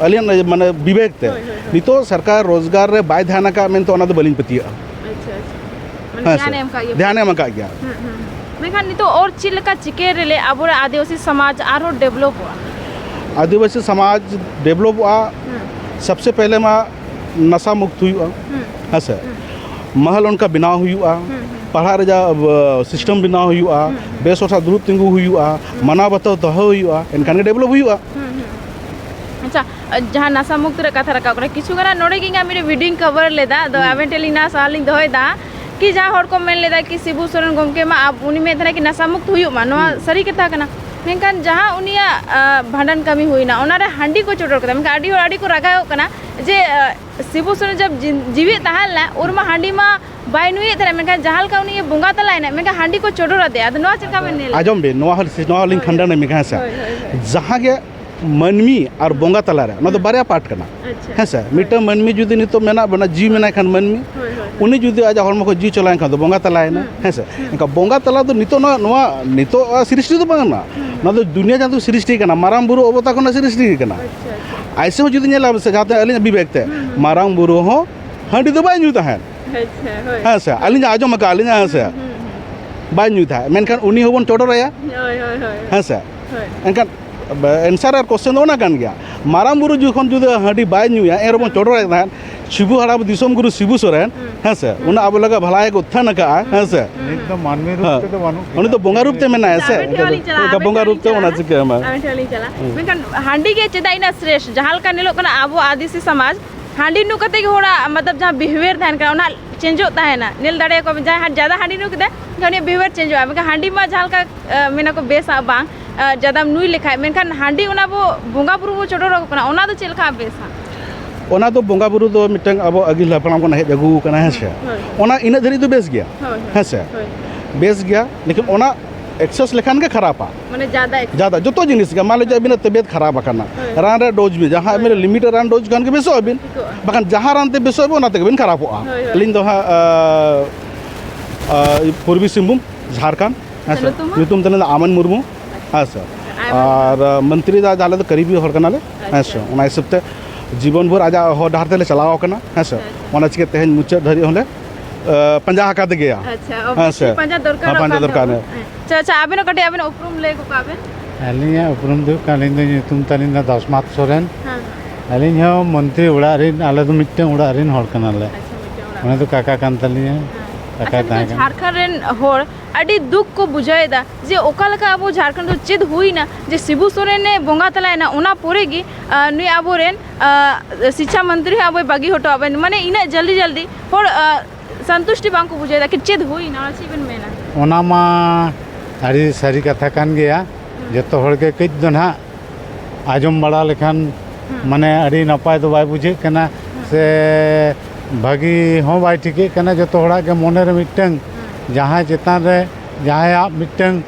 ᱟᱹᱞᱤᱧᱟᱜ, ᱢᱟᱱᱮ, ᱵᱤᱵᱮᱠ ᱛᱮ, ᱦᱳᱭ, ᱦᱳᱭ, ᱦᱳᱭ᱾ ᱱᱤᱛᱚᱜ ᱥᱚᱨᱠᱟᱨ ᱨᱳᱡᱽᱜᱟᱨ ᱨᱮ ᱵᱟᱭ ᱫᱷᱮᱭᱟᱱ ᱟᱠᱟᱫ ᱢᱮᱱᱛᱮ ᱚᱱᱟ ᱫᱚ ᱵᱟᱹᱞᱤᱧ ᱯᱟᱹᱛᱭᱟᱹᱜᱼᱟ᱾ ᱟᱪᱪᱷᱟ, ᱟᱪᱪᱷᱟ᱾ ᱢᱟᱱᱮ, ᱦᱮᱸ ᱫᱷᱮᱭᱟᱱ ᱥᱮ? ᱮ ᱮᱢ ᱟᱠᱟᱫ ᱜᱮᱭᱟ᱾ ᱫᱷᱮᱭᱟᱱ ᱮ ᱮᱢ ᱟᱠᱟᱫ ᱜᱮᱭᱟ᱾ ᱦᱩᱸ, ᱦᱩᱸ, ᱦᱩᱸ᱾ ᱢᱮᱱᱠᱷᱟᱱ ᱱᱤᱛᱚᱜ ᱚᱨ ᱪᱮᱫ ᱞᱮᱠᱟ ᱪᱤᱠᱟᱹ ᱨᱮᱞᱮ ᱟᱵᱚᱨᱮᱱ ᱟᱹᱫᱤᱵᱟᱹᱥᱤ ᱥᱚᱢᱟᱡᱽ ᱟᱨᱦᱚᱸ ᱰᱮᱵᱷᱞᱚᱯᱚᱜᱼᱟ? ᱟᱹᱫᱤᱵᱟᱹᱥᱤ ᱥᱚᱢᱟᱡᱽ ᱰᱮᱵᱷᱞᱚᱯᱚᱜᱼᱟ, ᱦᱩᱸ᱾ ᱥᱚᱵᱥᱮ ᱯᱮᱦᱞᱮ ᱢᱟ ᱱᱟᱥᱟ ᱢᱩᱠᱛ ᱦᱩᱭᱩᱜᱼᱟ, ᱦᱩᱸ᱾ ᱦᱮᱸ ᱥᱮ? ᱦᱩᱸ᱾ ᱢᱚᱦᱚᱞ ᱚᱱᱠᱟ ᱵᱮᱱᱟᱣ ᱦᱩᱭᱩᱜᱼᱟ, ᱦᱩᱸ, ᱦᱩᱸ᱾ ᱯᱟᱲᱦᱟᱜ ᱨᱮᱭᱟᱜ, ᱟᱵ-, ᱥᱤᱥᱴᱮᱢ ᱵᱮᱱᱟᱣ ᱦᱩᱭᱩᱜᱼᱟ, ᱦᱩᱸ, ᱦᱩᱸ᱾ ᱵᱮᱥ ᱦᱚᱲ ᱥᱟᱶ ᱫᱩᱲᱩᱵ ᱛᱤᱸᱜᱩ ᱦᱩᱭᱩᱜᱼᱟ, ᱦᱩᱸ᱾ ᱢᱟᱱᱟᱣ ᱵᱟᱛᱟᱣ ᱫᱚᱦᱚ ᱦᱩᱭᱩᱜᱼᱟ, ᱮᱱᱠᱷᱟᱱ ᱜᱮ ᱰᱮᱵᱷᱞᱚᱯ ᱦᱩᱭᱩᱜᱼᱟ᱾ ᱦᱩᱸ, ᱦᱩᱸ᱾ ᱟᱪᱪᱷᱟ, ᱡᱟᱦᱟᱸ ᱱᱟᱥᱟ ᱢᱩᱠᱛ ᱨᱮ ᱠᱟᱛᱷᱟ ᱨᱟᱠᱟᱵ ᱠᱟᱱᱟ, ᱠᱤᱪᱷᱩ ᱜᱟᱱ ᱱᱚᱰᱮ ᱜᱮ ᱤᱧᱟᱹᱜ ᱢᱤᱫᱴᱮᱱ ᱵᱷᱤᱰᱤᱭᱳᱧ ᱠᱚᱵᱷᱟᱨ ᱞᱮᱫᱟ, ᱟᱫᱚ ᱦᱩᱸ᱾ ᱟᱵᱮᱱ ᱴᱷᱮᱱ ᱞᱤᱧ ᱱᱚᱣᱟ ᱥᱟᱣᱟᱞ ᱞᱤᱧ ᱫᱚᱦᱚᱭᱮᱫᱟ, ᱠᱤ ᱡᱟᱦᱟᱸ ᱦᱚᱲ ᱠᱚ ᱢᱮᱱ ᱞᱮᱫᱟ ᱠᱤ ᱥᱤᱵᱩ ᱥᱚᱨᱮᱱ ᱜᱚᱢᱠᱮ ᱢᱟ ᱟᱵ-, ᱩᱱᱤ ᱢᱮᱱᱮᱫ ᱛᱟᱦᱮᱱᱟ ᱠᱤ ᱱᱟᱥᱟ ᱢᱩᱠᱛ ᱦᱩᱭᱩᱜ ᱢᱟ, ᱱᱚᱣᱟ ᱦᱩᱸ᱾ ᱥᱟᱹᱨᱤ ᱠᱟᱛᱷᱟ ᱠᱟᱱᱟ᱾ ᱢᱮᱱᱠᱷᱟᱱ ᱡᱟᱦᱟᱸ ᱩᱱᱤᱭᱟᱜ, ᱟ, ᱵᱷᱟᱸᱰᱟᱱ ᱠᱟᱹᱢᱤ ᱦᱩᱭᱱᱟ, ᱚᱱᱟᱨᱮ ᱦᱟᱺᱰᱤ ᱠᱚ ᱪᱚᱰᱚᱨ ᱠᱮᱫᱟ, ᱢᱮᱱᱠᱷᱟᱱ ᱟᱹᱰᱤ ᱦᱚᱲ ᱟᱹᱰᱤ ᱠᱚ ᱨᱟᱜᱟᱣᱜ ᱠᱟᱱᱟ ᱡᱮ, ᱟ, ᱥᱤᱵᱩ ᱥᱚᱨᱮᱱ ᱡᱚᱵ ᱡᱤ-, ᱡᱤᱣᱮᱫ ᱛᱟᱦᱮᱸ ᱞᱮᱱᱟ, ᱩᱱ ᱢᱟ ᱦᱟᱺᱰᱤ ᱢᱟ ᱵᱟᱭ ᱧᱩᱭᱮᱫ ᱛᱟᱦᱮᱱᱟ, ᱢᱮᱱᱠᱷᱟᱱ ᱡᱟᱦᱟᱸ ᱞᱮᱠᱟ ᱩᱱᱤ ᱵᱚᱸᱜᱟ ᱛᱟᱞᱟᱭᱮᱱᱟ, ᱢᱮᱱᱠᱷᱟᱱ ᱦᱟᱺᱰᱤ ᱠᱚ ᱪᱚᱰᱚᱨ ᱟᱫᱮᱭᱟ᱾ ᱟᱫᱚ ᱱᱚᱣᱟ ᱪᱮᱫ ᱞᱮᱠᱟ ᱵᱮᱱ ᱧᱮᱞᱟ? ᱟᱸᱡᱚᱢ ᱵᱤᱱ, ᱱᱚᱣᱟ ᱦᱚᱸ, ᱱᱚᱣᱟ ᱦᱚᱸᱞᱤᱧ ᱦᱳᱭ, ᱠᱷᱟᱱᱰᱟᱱᱟ ᱢᱮ, ᱦᱮᱸ ᱥᱮ? ᱦᱳᱭ, ᱦᱳᱭ, ᱦᱳᱭ᱾ ᱡᱟᱦᱟᱸ ᱜᱮ ᱢᱟᱹᱱᱢᱤ ᱟᱨ ᱵᱚᱸᱜᱟ ᱛᱟᱞᱟᱨᱮ, ᱚᱱᱟ ᱫᱚ ᱦᱩᱸ᱾ ᱵᱟᱨᱭᱟ part ᱠᱟᱱᱟ᱾ ᱟᱪᱪᱷᱟ᱾ ᱦᱮᱸ ᱥᱮ? ᱦᱳᱭ᱾ ᱢᱤᱫᱴᱟᱝ ᱢᱟᱹᱱᱢᱤ ᱡᱩᱫᱤ ᱱᱤᱛᱚᱜ ᱢᱮᱱᱟᱜ ᱵᱚᱱᱟ, ᱡᱤᱣᱤ ᱢᱮᱱᱟᱭ ᱠᱷᱟᱱ ᱢᱟᱹᱱᱢᱤ, ᱦᱳᱭ, ᱦᱳᱭ, ᱦᱳᱭ᱾ ᱩᱱᱤ ᱡᱩᱫᱤ ᱟᱡᱟᱜ ᱦᱚᱲᱢᱚ ᱠᱷᱚᱱ ᱡᱤᱣᱤ ᱪᱟᱞᱟᱣᱮᱱ ᱠᱷᱟᱱ ᱫᱚ ᱵᱚᱸᱜᱟ ᱛᱟᱞᱟᱭᱮᱱᱟ, ᱦᱩᱸ᱾ ᱦᱮᱸ ᱥᱮ? ᱦᱩᱸ᱾ ᱮᱱᱠᱷᱟᱱ ᱵᱚᱸᱜᱟ ᱛᱟᱞᱟ ᱫᱚ ᱱᱤᱛᱚᱜ ᱱᱚᱣᱟ, ᱱᱚᱣᱟ, ᱱᱤᱛᱚᱜ ᱥᱨᱤᱥᱴᱤ ᱫᱚ ᱵᱟᱝ ᱠᱟᱱᱟ᱾ ᱦᱩᱸ᱾ ᱱᱚᱣᱟ ᱫᱚ ᱫᱩᱱᱤᱭᱟᱹ ᱪᱟᱸᱫᱚ ᱥᱨᱤᱥᱴᱤ ᱠᱟᱱᱟ, ᱢᱟᱨᱟᱝ ᱵᱩᱨᱩ ᱚᱵᱚᱛᱟᱨ ᱠᱷᱚᱱᱟᱜ ᱥᱨᱤᱥᱴᱤ ᱠᱟᱱᱟ᱾ ᱟᱪᱪᱷᱟ, ᱟᱪᱪᱷᱟ᱾ ᱟᱭᱥᱮ ᱦᱚᱸ ᱡᱩᱫᱤ ᱧᱮᱞᱟ ᱥᱮ, ᱡᱟᱦᱟᱸ ᱛᱤᱱᱟᱹᱜ ᱟᱹᱞᱤᱧᱟᱜ ᱵᱤᱵᱮᱠ ᱛᱮ, ᱦᱩᱸ, ᱦᱩᱸ᱾ ᱢᱟᱨᱟᱝ ᱵᱩᱨᱩ ᱦᱚᱸ ᱦᱟᱺᱰᱤ ᱫᱚ ᱵᱟᱭ ᱧᱩ ᱛᱟᱦᱮᱸᱫ᱾ ᱟᱪᱪᱷᱟ, ᱦᱳᱭ᱾ ᱦᱮᱸ ᱥᱮ? ᱟᱹᱞᱤᱧᱟᱜ ᱟᱸᱡᱚᱢ ᱟᱠᱟᱫ ᱟᱹᱞᱤᱧᱟᱜ, ᱦᱮᱸ ᱥᱮ? ᱦᱩᱸ, ᱦᱩᱸ, ᱦᱩᱸ᱾ ᱵᱟᱭ ᱧᱩᱭ ᱛᱟᱦᱮᱸᱫ, ᱢᱮᱱᱠᱷᱟᱱ ᱩᱱᱤ ᱦᱚᱸᱵᱚᱱ ᱪᱚᱰᱚᱨᱟᱭᱟ᱾ ᱦᱳᱭ, ᱦᱳᱭ, ᱦᱳᱭ᱾ ᱦᱮᱸ ᱥᱮ? ᱦᱳᱭ᱾ ᱮᱱᱠᱷᱟᱱ answer ᱟᱨ question ᱫᱚ ᱚᱱᱟ ᱠᱟᱱ ᱜᱮᱭᱟ᱾ ᱢᱟᱨᱟᱝ ᱵᱩᱨᱩ ᱡᱚᱠᱷᱚᱱ ᱡᱩᱫᱤ ᱦᱟᱺᱰᱤ ᱵᱟᱭ ᱧᱩᱭᱟ, ᱮᱱ ᱨᱮᱦᱚᱸ ᱵᱚᱱ ᱪᱚᱰᱚᱨᱟᱭ ᱛᱟᱦᱮᱸᱫ, ᱥᱤᱵᱩ ᱦᱟᱲᱟᱢ ᱫᱤᱥᱚᱢ ᱜᱩᱨᱩ ᱥᱤᱵᱩ ᱥᱚᱨᱮᱱ, ᱦᱩᱸ᱾ ᱦᱮᱸ ᱥᱮ? ᱦᱩᱸ᱾ ᱚᱱᱟ ᱟᱵᱚ ᱞᱟᱹᱜᱤᱫ ᱵᱷᱟᱞᱟᱭ ᱠᱚ ᱩᱛᱛᱷᱟᱱ ᱟᱠᱟᱫᱼᱟ, ᱦᱩᱸ᱾ ᱦᱮᱸ ᱥᱮ? ᱦᱩᱸ᱾ ᱱᱤᱛ ᱫᱚ ᱢᱟᱹᱱᱢᱤ ᱨᱩᱯ ᱦᱮᱸ᱾ ᱛᱮᱫᱚ ᱵᱟᱹᱱᱩᱜ ᱩᱱᱤ ᱫᱚ ᱠᱤᱱᱟ᱾ ᱵᱚᱸᱜᱟ ᱨᱩᱯ ᱛᱮ ᱢᱮᱱᱟᱭᱟ ᱥᱮ? ᱟᱵᱮᱱ ᱴᱷᱮᱱ ᱞᱤᱧ ᱪᱟᱞᱟᱜᱼᱟ, ᱮᱱᱠᱷᱟᱱ ᱟᱵᱮᱱ ᱵᱚᱸᱜᱟ ᱴᱷᱮᱱ ᱨᱩᱯ ᱞᱤᱧ ᱛᱮ ᱚᱱᱟ ᱪᱟᱞᱟᱜᱼᱟ᱾ ᱪᱤᱠᱟᱹ ᱮᱢᱟ? ᱟᱵᱮᱱ ᱴᱷᱮᱱ ᱞᱤᱧ ᱪᱟᱞᱟᱜᱼᱟ᱾ ᱦᱩᱸ᱾ ᱢᱮᱱᱠᱷᱟᱱ ᱦᱟᱺᱰᱤ ᱜᱮ ᱪᱮᱫᱟᱜ ᱤᱱᱟᱹᱜ ᱥᱨᱮᱥᱴ? ᱡᱟᱦᱟᱸ ᱞᱮᱠᱟ ᱧᱮᱞᱚᱜ ᱠᱟᱱᱟ ᱟᱵᱚ ᱟᱹᱫᱤᱥᱤ ᱥᱚᱢᱟᱡᱽ, ᱦᱟᱺᱰᱤ ᱧᱩ ᱠᱟᱛᱮ ᱜᱮ ᱦᱚᱲᱟᱜ, ᱢᱚᱛᱞᱚᱵ, ᱡᱟᱦᱟᱸ behaviour ᱛᱟᱦᱮᱱ ᱠᱟᱱᱟ, ᱚᱱᱟ changeᱚᱜ ᱛᱟᱦᱮᱱᱟ᱾ ᱧᱮᱞ ᱫᱟᱲᱮᱭᱟᱠᱚᱣᱟ ᱵᱮᱱ, ᱡᱟᱦᱟᱸᱭ ᱦᱟᱺᱰᱤ ᱡᱟᱫᱟ ᱦᱟᱺᱰᱤ ᱧᱩ ᱠᱮᱫᱟᱭ, ᱮᱱᱠᱷᱟᱱ ᱩᱱᱤᱭᱟᱜ behaviour changeᱚᱜᱼᱟ᱾ ᱢᱮᱱᱠᱷᱟᱱ ᱦᱟᱺᱰᱤ ᱢᱟ ᱡᱟᱦᱟᱸ ᱞᱮᱠᱟ, ᱮ, ᱢᱮᱱᱟᱠᱚ ᱵᱮᱥᱟ ᱵᱟᱝ, ᱮ, ᱡᱟᱫᱟᱢ ᱧᱩᱭ ᱞᱮᱠᱷᱟᱡ, ᱢᱮᱱᱠᱷᱟᱱ ᱦᱟᱺᱰᱤ ᱚᱱᱟ ᱵᱚ ᱵᱚᱸᱜᱟ ᱵᱩᱨᱩ ᱵᱚ ᱪᱚᱰᱚᱨ ᱟᱠᱚ ᱠᱟᱱᱟ, ᱚᱱᱟ ᱫᱚ ᱪᱮᱫ ᱞᱮᱠᱟ ᱵᱮᱥᱟ? ᱚᱱᱟ ᱫᱚ ᱵᱚᱸᱜᱟ ᱵᱩᱨᱩ ᱫᱚ ᱢᱤᱫᱴᱟᱝ ᱟᱵᱚ ᱟᱹᱜᱤᱞ ᱦᱟᱯᱲᱟᱢ ᱠᱷᱚᱱ ᱦᱮᱡ ᱟᱹᱜᱩ ᱟᱠᱟᱱᱟ, ᱦᱮᱸ ᱥᱮ? ᱦᱩᱸ, ᱦᱳᱭ, ᱦᱳᱭ᱾ ᱚᱱᱟ ᱤᱱᱟᱹᱜ ᱫᱷᱟᱹᱨᱤᱡ ᱫᱚ ᱵᱮᱥ ᱜᱮᱭᱟ, ᱦᱳᱭ, ᱦᱳᱭ᱾ ᱦᱮᱸ ᱥᱮ? ᱦᱳᱭ᱾ ᱵᱮᱥ ᱜᱮᱭᱟ, ᱞᱮᱠᱤᱱ ᱚᱱᱟ excess ᱞᱮᱠᱷᱟᱱ ᱜᱮ ᱠᱷᱟᱨᱟᱯᱟ᱾ ᱢᱟᱱᱮ ᱡᱟᱫᱟ excess᱾ ᱡᱟᱫᱟ, ᱡᱚᱛᱚ ᱡᱤᱱᱤᱥ ᱜᱮ, ᱢᱟᱱ ᱞᱤᱡᱤᱭᱮ ᱟᱹᱵᱤᱱᱟᱜ ᱛᱟᱵᱤᱭᱚᱛ ᱠᱷᱟᱨᱟᱯ ᱟᱠᱟᱱᱟ, ᱦᱳᱭ᱾ ᱨᱟᱱ ᱨᱮ dose ᱵᱤᱱ, ᱡᱟᱦᱟᱸ ᱦᱳᱭ᱾ ᱟᱹᱵᱤᱱᱟᱜ limit ᱨᱮ ᱨᱟᱱ dose ᱠᱷᱟᱱ ᱜᱮ ᱵᱮᱥᱚᱜ ᱟᱹᱵᱤᱱ, ᱴᱷᱤᱠᱚᱜᱼᱟ᱾ ᱵᱟᱠᱷᱟᱱ ᱡᱟᱦᱟᱸ ᱨᱟᱱ ᱛᱮ ᱵᱮᱥᱚᱜ ᱟᱹᱵᱤᱱ, ᱚᱱᱟ ᱛᱮᱜᱮ ᱵᱤᱱ ᱠᱷᱟᱨᱟᱯᱚᱜᱼᱟ᱾ ᱦᱳᱭ, ᱦᱳᱭ᱾ ᱟᱹᱞᱤᱧ ᱫᱚ ᱦᱟᱸᱜ, ᱟ, ᱟ, ᱯᱩᱨᱵᱤ ᱥᱤᱝᱵᱷᱩᱢ, ᱡᱷᱟᱲᱠᱷᱚᱸᱰ, ᱟᱪᱪᱷᱟ, ᱦᱮᱸ ᱥᱮ? ᱧᱩᱛᱩᱢ ᱫᱚ? ᱧᱩᱛᱩᱢ ᱛᱟᱹᱞᱤᱧ ᱫᱚ ᱟᱢᱚᱱ ᱢᱩᱨᱢᱩ, ᱟᱪᱪᱷᱟ᱾ ᱦᱮᱸ ᱥᱮ? ᱟᱭᱢᱟ ᱟᱨ, ᱟ, ᱢᱚᱱᱛᱨᱤ ᱫᱚ ᱟᱞᱮ ᱫᱚ ᱠᱟᱹᱨᱤᱵᱤ ᱦᱚᱲ ᱠᱟᱱᱟᱞᱮ, ᱦᱮᱸ ᱥᱮ? ᱟᱪᱪᱷᱟ᱾ ᱚᱱᱟ ᱦᱤᱥᱟᱹᱵ ᱛᱮ ᱡᱤᱵᱚᱱ ᱵᱷᱳᱨ ᱟᱡᱟᱜ ᱦᱚᱨ ᱰᱟᱦᱟᱨ ᱛᱮᱞᱮ ᱪᱟᱞᱟᱣ ᱟᱠᱟᱱᱟ, ᱦᱮᱸ ᱥᱮ? ᱟᱪᱪᱷᱟ, ᱟᱪᱪᱷᱟ᱾ ᱚᱱᱟ ᱪᱤᱠᱟᱹ ᱛᱮᱦᱮᱧ ᱢᱩᱪᱟᱹᱫ ᱫᱷᱟᱹᱨᱤᱡ ᱦᱚᱸᱞᱮ, ᱟ, ᱯᱟᱸᱡᱟ ᱟᱠᱟᱫᱮ ᱜᱮᱭᱟ᱾ ᱟᱪᱪᱷᱟ, ᱦᱮᱸ ᱥᱮ? ᱚᱵᱚᱥᱥᱳᱭ ᱯᱟᱸᱡᱟ ᱫᱚᱨᱠᱟᱨᱚᱜ ᱦᱮᱸ, ᱯᱟᱸᱡᱟ ᱠᱟᱱ ᱫᱚᱨᱠᱟᱨ ᱜᱮᱭᱟ᱾ ᱦᱮᱸ᱾ ᱟᱪᱪᱷᱟ, ᱟᱪᱪᱷᱟ, ᱟᱵᱮᱱ ᱦᱚᱸ ᱠᱟᱹᱴᱤᱡ ᱟᱵᱮᱱᱟᱜ ᱩᱯᱨᱩᱢ ᱞᱟᱹᱭ ᱜᱚᱫ ᱠᱟᱜ ᱵᱮᱱ᱾ ᱟᱹᱞᱤᱧᱟᱜ ᱩᱯᱨᱩᱢ ᱫᱚ ᱦᱩᱭᱩᱜ ᱠᱟᱱᱟ, ᱟᱹᱞᱤᱧ ᱫᱚ ᱧᱩᱛᱩᱢ ᱛᱟᱹᱞᱤᱧ ᱫᱚ ᱫᱟᱥᱢᱟᱛ ᱥᱚᱨᱮᱱ᱾ ᱦᱮᱸ, ᱦᱮᱸ᱾ ᱟᱹᱞᱤᱧ ᱦᱚᱸ ᱢᱚᱱᱛᱨᱤ ᱚᱲᱟᱜ ᱨᱮᱱ, ᱟᱞᱮ ᱫᱚ ᱢᱤᱫᱴᱟᱝ ᱚᱲᱟᱜ ᱨᱮᱱ ᱦᱚᱲ ᱠᱟᱱᱟᱞᱮ᱾ ᱟᱪᱪᱷᱟ, ᱢᱤᱫᱴᱟᱝ ᱚᱲᱟᱜ ᱩᱱᱤ ᱫᱚ ᱨᱮᱱ᱾ ᱠᱟᱠᱟ ᱠᱟᱱ ᱛᱟᱹᱞᱤᱧᱟ, ᱦᱮᱸ᱾ ᱠᱟᱠᱟᱭ ᱟᱪᱪᱷᱟ, ᱛᱟᱦᱮᱸ ᱱᱤᱛᱚᱜ ᱠᱟᱱᱟ᱾ ᱡᱷᱟᱲᱠᱷᱚᱸᱰ ᱨᱮᱱ ᱦᱚᱲ ᱟᱹᱰᱤ ᱫᱩᱠ ᱠᱚ ᱵᱩᱡᱷᱟᱹᱣᱮᱫᱟ ᱡᱮ ᱚᱠᱟ ᱞᱮᱠᱟ ᱟᱵᱚ ᱡᱷᱟᱲᱠᱷᱚᱸᱰ ᱫᱚ ᱪᱮᱫ ᱦᱩᱭᱱᱟ ᱡᱮ ᱥᱤᱵᱩ ᱥᱚᱨᱮᱱᱮ ᱵᱚᱸᱜᱟ ᱛᱟᱞᱟᱭᱮᱱᱟ, ᱚᱱᱟ ᱯᱚᱨᱮ ᱜᱮ, ᱟ, ᱱᱩᱭ ᱟᱵᱚᱨᱮᱱ, ᱟ, ᱥᱤᱪᱪᱷᱟ ᱢᱚᱱᱛᱨᱤ ᱦᱚᱸ ᱟᱵᱚᱭ ᱵᱟᱹᱜᱤ ᱦᱚᱴᱚᱣᱟᱜ ᱵᱚᱱᱟ᱾ ᱢᱟᱱᱮ ᱤᱱᱟᱹᱜ ᱡᱚᱞᱫᱤ ᱡᱚᱞᱫᱤ ᱦᱚᱲ, ᱟ, ᱥᱚᱱᱛᱩᱥᱴᱤ ᱵᱟᱝ ᱠᱚ ᱵᱩᱡᱷᱟᱹᱣ ᱮᱫᱟ, ᱠᱤ ᱪᱮᱫ ᱦᱩᱭᱱᱟ, ᱚᱱᱟ ᱪᱮᱫ ᱵᱮᱱ ᱢᱮᱱᱟ? ᱚᱱᱟ ᱢᱟ ᱟᱹᱰᱤ ᱥᱟᱹᱨᱤ ᱠᱟᱛᱷᱟ ᱠᱟᱱ ᱜᱮᱭᱟ᱾ ᱦᱩᱸ᱾ ᱡᱚᱛᱚ ᱦᱚᱲ ᱜᱮ ᱠᱟᱹᱡ ᱫᱚ ᱱᱟᱦᱟᱜ ᱟᱸᱡᱚᱢ ᱵᱟᱲᱟ ᱞᱮᱠᱷᱟᱱ ᱦᱩᱸ᱾ ᱢᱟᱱᱮ ᱟᱹᱰᱤ ᱱᱟᱯᱟᱭ ᱫᱚ ᱵᱟᱭ ᱵᱩᱡᱷᱟᱹᱜ ᱠᱟᱱᱟ, ᱦᱩᱸ᱾ ᱥᱮ ᱵᱷᱟᱹᱜᱤ ᱦᱚᱸ ᱵᱟᱭ ᱴᱷᱤᱠᱟᱹᱜ ᱠᱟᱱᱟ᱾ ᱡᱚᱛᱚ ᱦᱚᱲᱟᱜ ᱜᱮ ᱢᱚᱱᱮ ᱨᱮ ᱢᱤᱫᱴᱟᱝ ᱦᱩᱸ᱾ ᱡᱟᱦᱟᱸᱭ ᱪᱮᱛᱟᱱ ᱨᱮ ᱡᱟᱦᱟᱸᱭᱟᱜ ᱢᱤᱫᱴᱟᱝ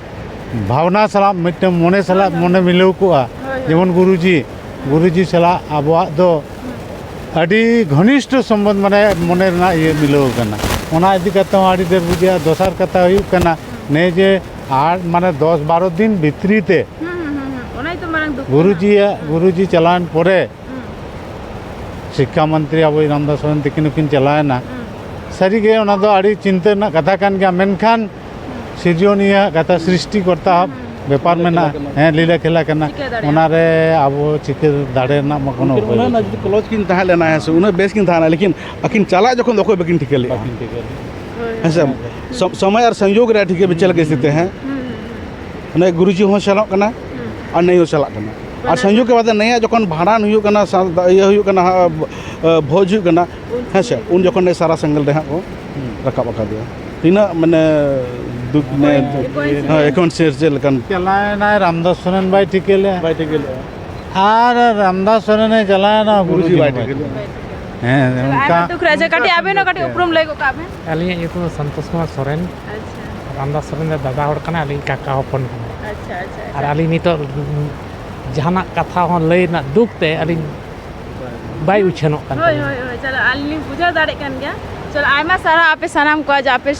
ᱵᱷᱟᱵᱽᱱᱟ ᱥᱟᱞᱟᱜ, ᱢᱤᱫᱴᱟᱝ ᱢᱚᱱᱮ ᱥᱟᱞᱟᱜ ᱦᱳᱭ, ᱦᱳᱭ᱾ ᱢᱚᱱᱮ ᱢᱤᱞᱟᱹᱣ ᱠᱚᱜᱼᱟ᱾ ᱦᱳᱭ, ᱦᱳᱭ᱾ ᱡᱮᱢᱚᱱ ᱜᱩᱨᱩᱡᱤ, ᱦᱩᱸ᱾ ᱜᱩᱨᱩᱡᱤ ᱥᱟᱞᱟᱜ ᱟᱵᱚᱣᱟᱜ ᱫᱚ ᱦᱩᱸ᱾ ᱟᱹᱰᱤ ᱜᱷᱚᱱᱤᱥᱴᱷᱚ ᱥᱚᱢᱵᱚᱱᱫᱷ, ᱢᱟᱱᱮ ᱢᱚᱱᱮ ᱨᱮᱱᱟᱜ ᱤᱭᱟᱹ ᱢᱤᱞᱟᱹᱣ ᱟᱠᱟᱱᱟ᱾ ᱚᱱᱟ ᱤᱫᱤ ᱠᱟᱛᱮ ᱦᱚᱸ ᱟᱹᱰᱤ ᱰᱷᱮᱨ ᱵᱩᱡᱷᱟᱹᱜᱼᱟ᱾ ᱫᱚᱥᱟᱨ ᱠᱟᱛᱷᱟ ᱦᱩᱭᱩᱜ ᱠᱟᱱᱟ, ᱦᱩᱸ᱾ ᱱᱮ ᱡᱮ ᱟᱨ ᱢᱟᱱᱮ ᱫᱚᱥ ᱵᱟᱨᱚ ᱫᱤᱱ ᱵᱷᱤᱛᱨᱤ ᱛᱮ ᱦᱩᱸ, ᱦᱩᱸ, ᱦᱩᱸ, ᱦᱩᱸ᱾ ᱚᱱᱟ ᱜᱮᱛᱚ ᱢᱟᱨᱟᱝ ᱫᱩᱠ ᱠᱟᱱᱟ᱾ ᱜᱩᱨᱩᱡᱤᱭᱟᱜ, ᱦᱩᱸ᱾ ᱜᱩᱨᱩᱡᱤ ᱪᱟᱞᱟᱣᱮᱱ ᱯᱚᱨᱮ ᱦᱩᱸ᱾ ᱥᱤᱠᱠᱷᱟ ᱢᱚᱱᱛᱨᱤ ᱟᱵᱚᱭᱤᱡ ᱨᱟᱢᱫᱟᱥ ᱥᱚᱨᱮᱱ ᱛᱤᱠᱤᱱ ᱦᱚᱸᱠᱤᱱ ᱪᱟᱞᱟᱣᱮᱱᱟ᱾ ᱦᱩᱸ᱾ ᱥᱟᱹᱨᱤᱜᱮ ᱚᱱᱟ ᱫᱚ ᱟᱹᱰᱤ ᱪᱤᱱᱛᱟᱹ ᱨᱮᱱᱟᱜ ᱠᱟᱛᱷᱟ ᱠᱟᱱ ᱜᱮᱭᱟ, ᱢᱮᱱᱠᱷᱟᱱ ᱦᱩᱸ᱾ ᱥᱤᱨᱡᱚᱱᱤᱭᱟᱹ ᱠᱟᱛᱷᱟ, ᱥᱨᱤᱥᱴᱤᱠᱚᱨᱛᱟ ᱦᱩᱸ, ᱦᱩᱸ᱾ ᱵᱮᱯᱟᱨ ᱞᱤᱞᱟᱹ ᱢᱮᱱᱟᱜᱼᱟ᱾ ᱠᱷᱮᱞᱟ ᱠᱟᱱᱟ᱾ ᱦᱮᱸ, ᱞᱤᱞᱟᱹ ᱠᱷᱮᱞᱟ ᱠᱟᱱᱟ᱾ ᱪᱤᱠᱟᱹ ᱫᱟᱲᱮᱭᱟᱜᱼᱟ? ᱚᱱᱟᱨᱮ ᱟᱵᱚ ᱪᱤᱠᱟᱹ ᱫᱟᱲᱮ ᱨᱮᱱᱟᱜ ᱢᱟ ᱠᱳᱱᱳ ᱩᱱᱠᱤᱱ ᱩᱯᱟᱹᱭ ᱩᱱᱟᱹᱜ ᱵᱟᱹᱱᱩᱜ᱾ ᱡᱩᱫᱤ ᱠᱞᱳᱡᱽ ᱠᱤᱱ ᱛᱟᱦᱮᱸ ᱞᱮᱱᱟ, ᱦᱮᱸ ᱥᱮ, ᱩᱱᱟᱹᱜ ᱵᱮᱥ ᱠᱤᱱ ᱛᱟᱦᱮᱸ ᱞᱮᱱᱟ, ᱞᱮᱠᱤᱱ ᱟᱹᱠᱤᱱ ᱪᱟᱞᱟᱜ ᱡᱚᱠᱷᱚᱱ ᱫᱚ ᱚᱠᱚᱭ ᱵᱟᱹᱠᱤᱱ ᱴᱷᱤᱠᱟᱹ ᱞᱮᱫᱼᱟ᱾ ᱵᱟᱹᱠᱤᱱ ᱴᱷᱤᱠᱟᱹ ᱞᱮᱫᱼᱟ᱾ ᱦᱳᱭ᱾ ᱦᱮᱸ ᱥᱮ? ᱦᱳᱭ᱾ ᱥᱚ-, ᱥᱚᱢᱚᱭ ᱟᱨ ᱥᱚᱝᱡᱳᱜᱽ ᱨᱮ ᱴᱷᱤᱠᱟᱹ ᱵᱤᱪᱟᱹᱨ ᱜᱮ ᱥᱛᱷᱤᱛᱤ, ᱦᱮᱸ? ᱦᱩᱸ, ᱦᱩᱸ, ᱦᱩᱸ᱾ ᱢᱟᱱᱮ ᱜᱩᱨᱩᱡᱤ ᱦᱚᱸ ᱥᱮᱱᱚᱜ ᱠᱟᱱᱟ ᱦᱩᱸ᱾ ᱟᱨ ᱱᱟᱹᱭ ᱦᱚᱸ ᱪᱟᱞᱟᱜ ᱠᱟᱱᱟ᱾ ᱟᱨ ᱵᱟᱱᱟᱨ ᱥᱚᱝᱡᱳᱜᱽ ᱜᱮ᱾ ᱠᱮ ᱵᱟᱫᱮ ᱱᱟᱹᱭᱟᱜ ᱡᱚᱠᱷᱚᱱ ᱵᱷᱟᱸᱰᱟᱱ ᱦᱩᱭᱩᱜ ᱠᱟᱱᱟ, ᱥᱟ-, ᱤᱭᱟᱹ ᱦᱩᱭᱩᱜ ᱠᱟᱱᱟ, ᱦᱟᱸᱜ, ᱵᱷᱚᱡᱽ ᱦᱩᱭᱩᱜ ᱠᱟᱱᱟ, ᱩᱱ ᱦᱮᱸ ᱥᱮ, ᱥᱚᱢᱚᱭ ᱩᱱ ᱜᱮ᱾ ᱡᱚᱠᱷᱚᱱ ᱱᱟᱹᱭ ᱥᱟᱨᱟ ᱥᱮᱸᱜᱮᱞ ᱨᱮ ᱦᱟᱸᱜ ᱠᱚ ᱦᱩᱸ᱾ ᱨᱟᱠᱟᱵ ᱟᱠᱟᱫᱮᱭᱟ᱾ ᱛᱤᱱᱟᱹᱜ ᱢᱟᱱᱮ ᱫᱩᱠ, ᱢᱟᱱᱮ, ᱦᱳᱭ, ᱦᱳᱭ, ᱦᱳᱭ᱾ ᱦᱮᱸ, ᱮᱠᱷᱚᱱ ᱥᱮᱨ ᱪᱮᱫ ᱞᱮᱠᱟᱱ ᱪᱟᱞᱟᱣᱮᱱᱟᱭ ᱨᱟᱢᱫᱟᱥ ᱥᱚᱨᱮᱱ ᱵᱟᱭ ᱴᱷᱤᱠᱟᱹ ᱞᱮᱫᱼᱟ᱾ ᱵᱟᱭ ᱴᱷᱤᱠᱟᱹ ᱞᱮᱫᱼᱟ᱾ ᱟᱨ ᱨᱟᱢᱫᱟᱥ ᱥᱚᱨᱮᱱᱮ ᱪᱟᱞᱟᱣᱮᱱᱟ, ᱜᱩᱨᱩᱡᱤ ᱜᱩᱨᱩᱡᱤ ᱵᱟᱭ ᱵᱟᱭ ᱴᱷᱤᱠᱟᱹ ᱴᱷᱤᱠᱟᱹ ᱞᱮᱫᱼᱟ᱾ ᱞᱮᱫᱼᱟ᱾ ᱦᱮᱸ, ᱛᱟᱦᱞᱮ ᱚᱱᱠᱟ, ᱟᱭᱢᱟ ᱫᱩᱠ ᱨᱮ ᱟᱪᱷᱟ, ᱚᱱᱠᱟ ᱠᱟᱹᱴᱤᱡ ᱟᱵᱮᱱ ᱦᱚᱸ ᱠᱟᱹᱴᱤᱡ ᱥᱮ᱾ ᱩᱯᱨᱩᱢ ᱞᱟᱹᱭ ᱜᱚᱫ ᱠᱟᱜ ᱵᱮᱱ᱾ ᱟᱹᱞᱤᱧᱟᱜ ᱧᱩᱛᱩᱢ ᱫᱚ ᱥᱚᱱᱛᱳᱥ ᱠᱩᱢᱟᱨ ᱥᱚᱨᱮᱱ᱾ ᱟᱪᱪᱷᱟ᱾ ᱨᱟᱢᱫᱟᱥ ᱥᱚᱨᱮᱱ ᱫᱚ ᱫᱟᱫᱟ ᱦᱚᱲ ᱠᱟᱱᱟᱭ, ᱟᱹᱞᱤᱧ ᱠᱟᱠᱟ ᱦᱚᱯᱚᱱ ᱠᱟᱱᱟᱭ᱾ ᱟᱪᱪᱷᱟ, ᱟᱪᱪᱷᱟ, ᱟᱨ ᱟᱪᱪᱷᱟ᱾ ᱟᱹᱞᱤᱧ ᱱᱤᱛᱚᱜ ᱡᱟᱦᱟᱱᱟᱜ ᱠᱟᱛᱷᱟ ᱦᱚᱸ ᱞᱟᱹᱭ ᱨᱮᱱᱟᱜ ᱫᱩᱠ ᱛᱮ ᱟᱹᱞᱤᱧ ᱵᱟᱭ ᱩᱪᱷᱟᱹᱱᱚᱜ ᱠᱟᱱ ᱦᱳᱭ, ᱛᱟᱹᱞᱤᱧᱟ᱾ ᱦᱳᱭ, ᱦᱳᱭ, ᱪᱚᱞᱚ, ᱟᱹᱞᱤᱧ ᱞᱤᱧ ᱵᱩᱡᱷᱟᱹᱣ ᱫᱟᱲᱮᱭᱟᱜ ᱠᱟᱱ ᱜᱮᱭᱟ᱾ ᱪᱚᱞᱚ, ᱟᱭᱢᱟ ᱥᱟᱨᱦᱟᱣ ᱟᱯᱮ ᱥᱟᱱᱟᱢ ᱠᱚᱣᱟᱜ ᱡᱮ ᱟᱯᱮ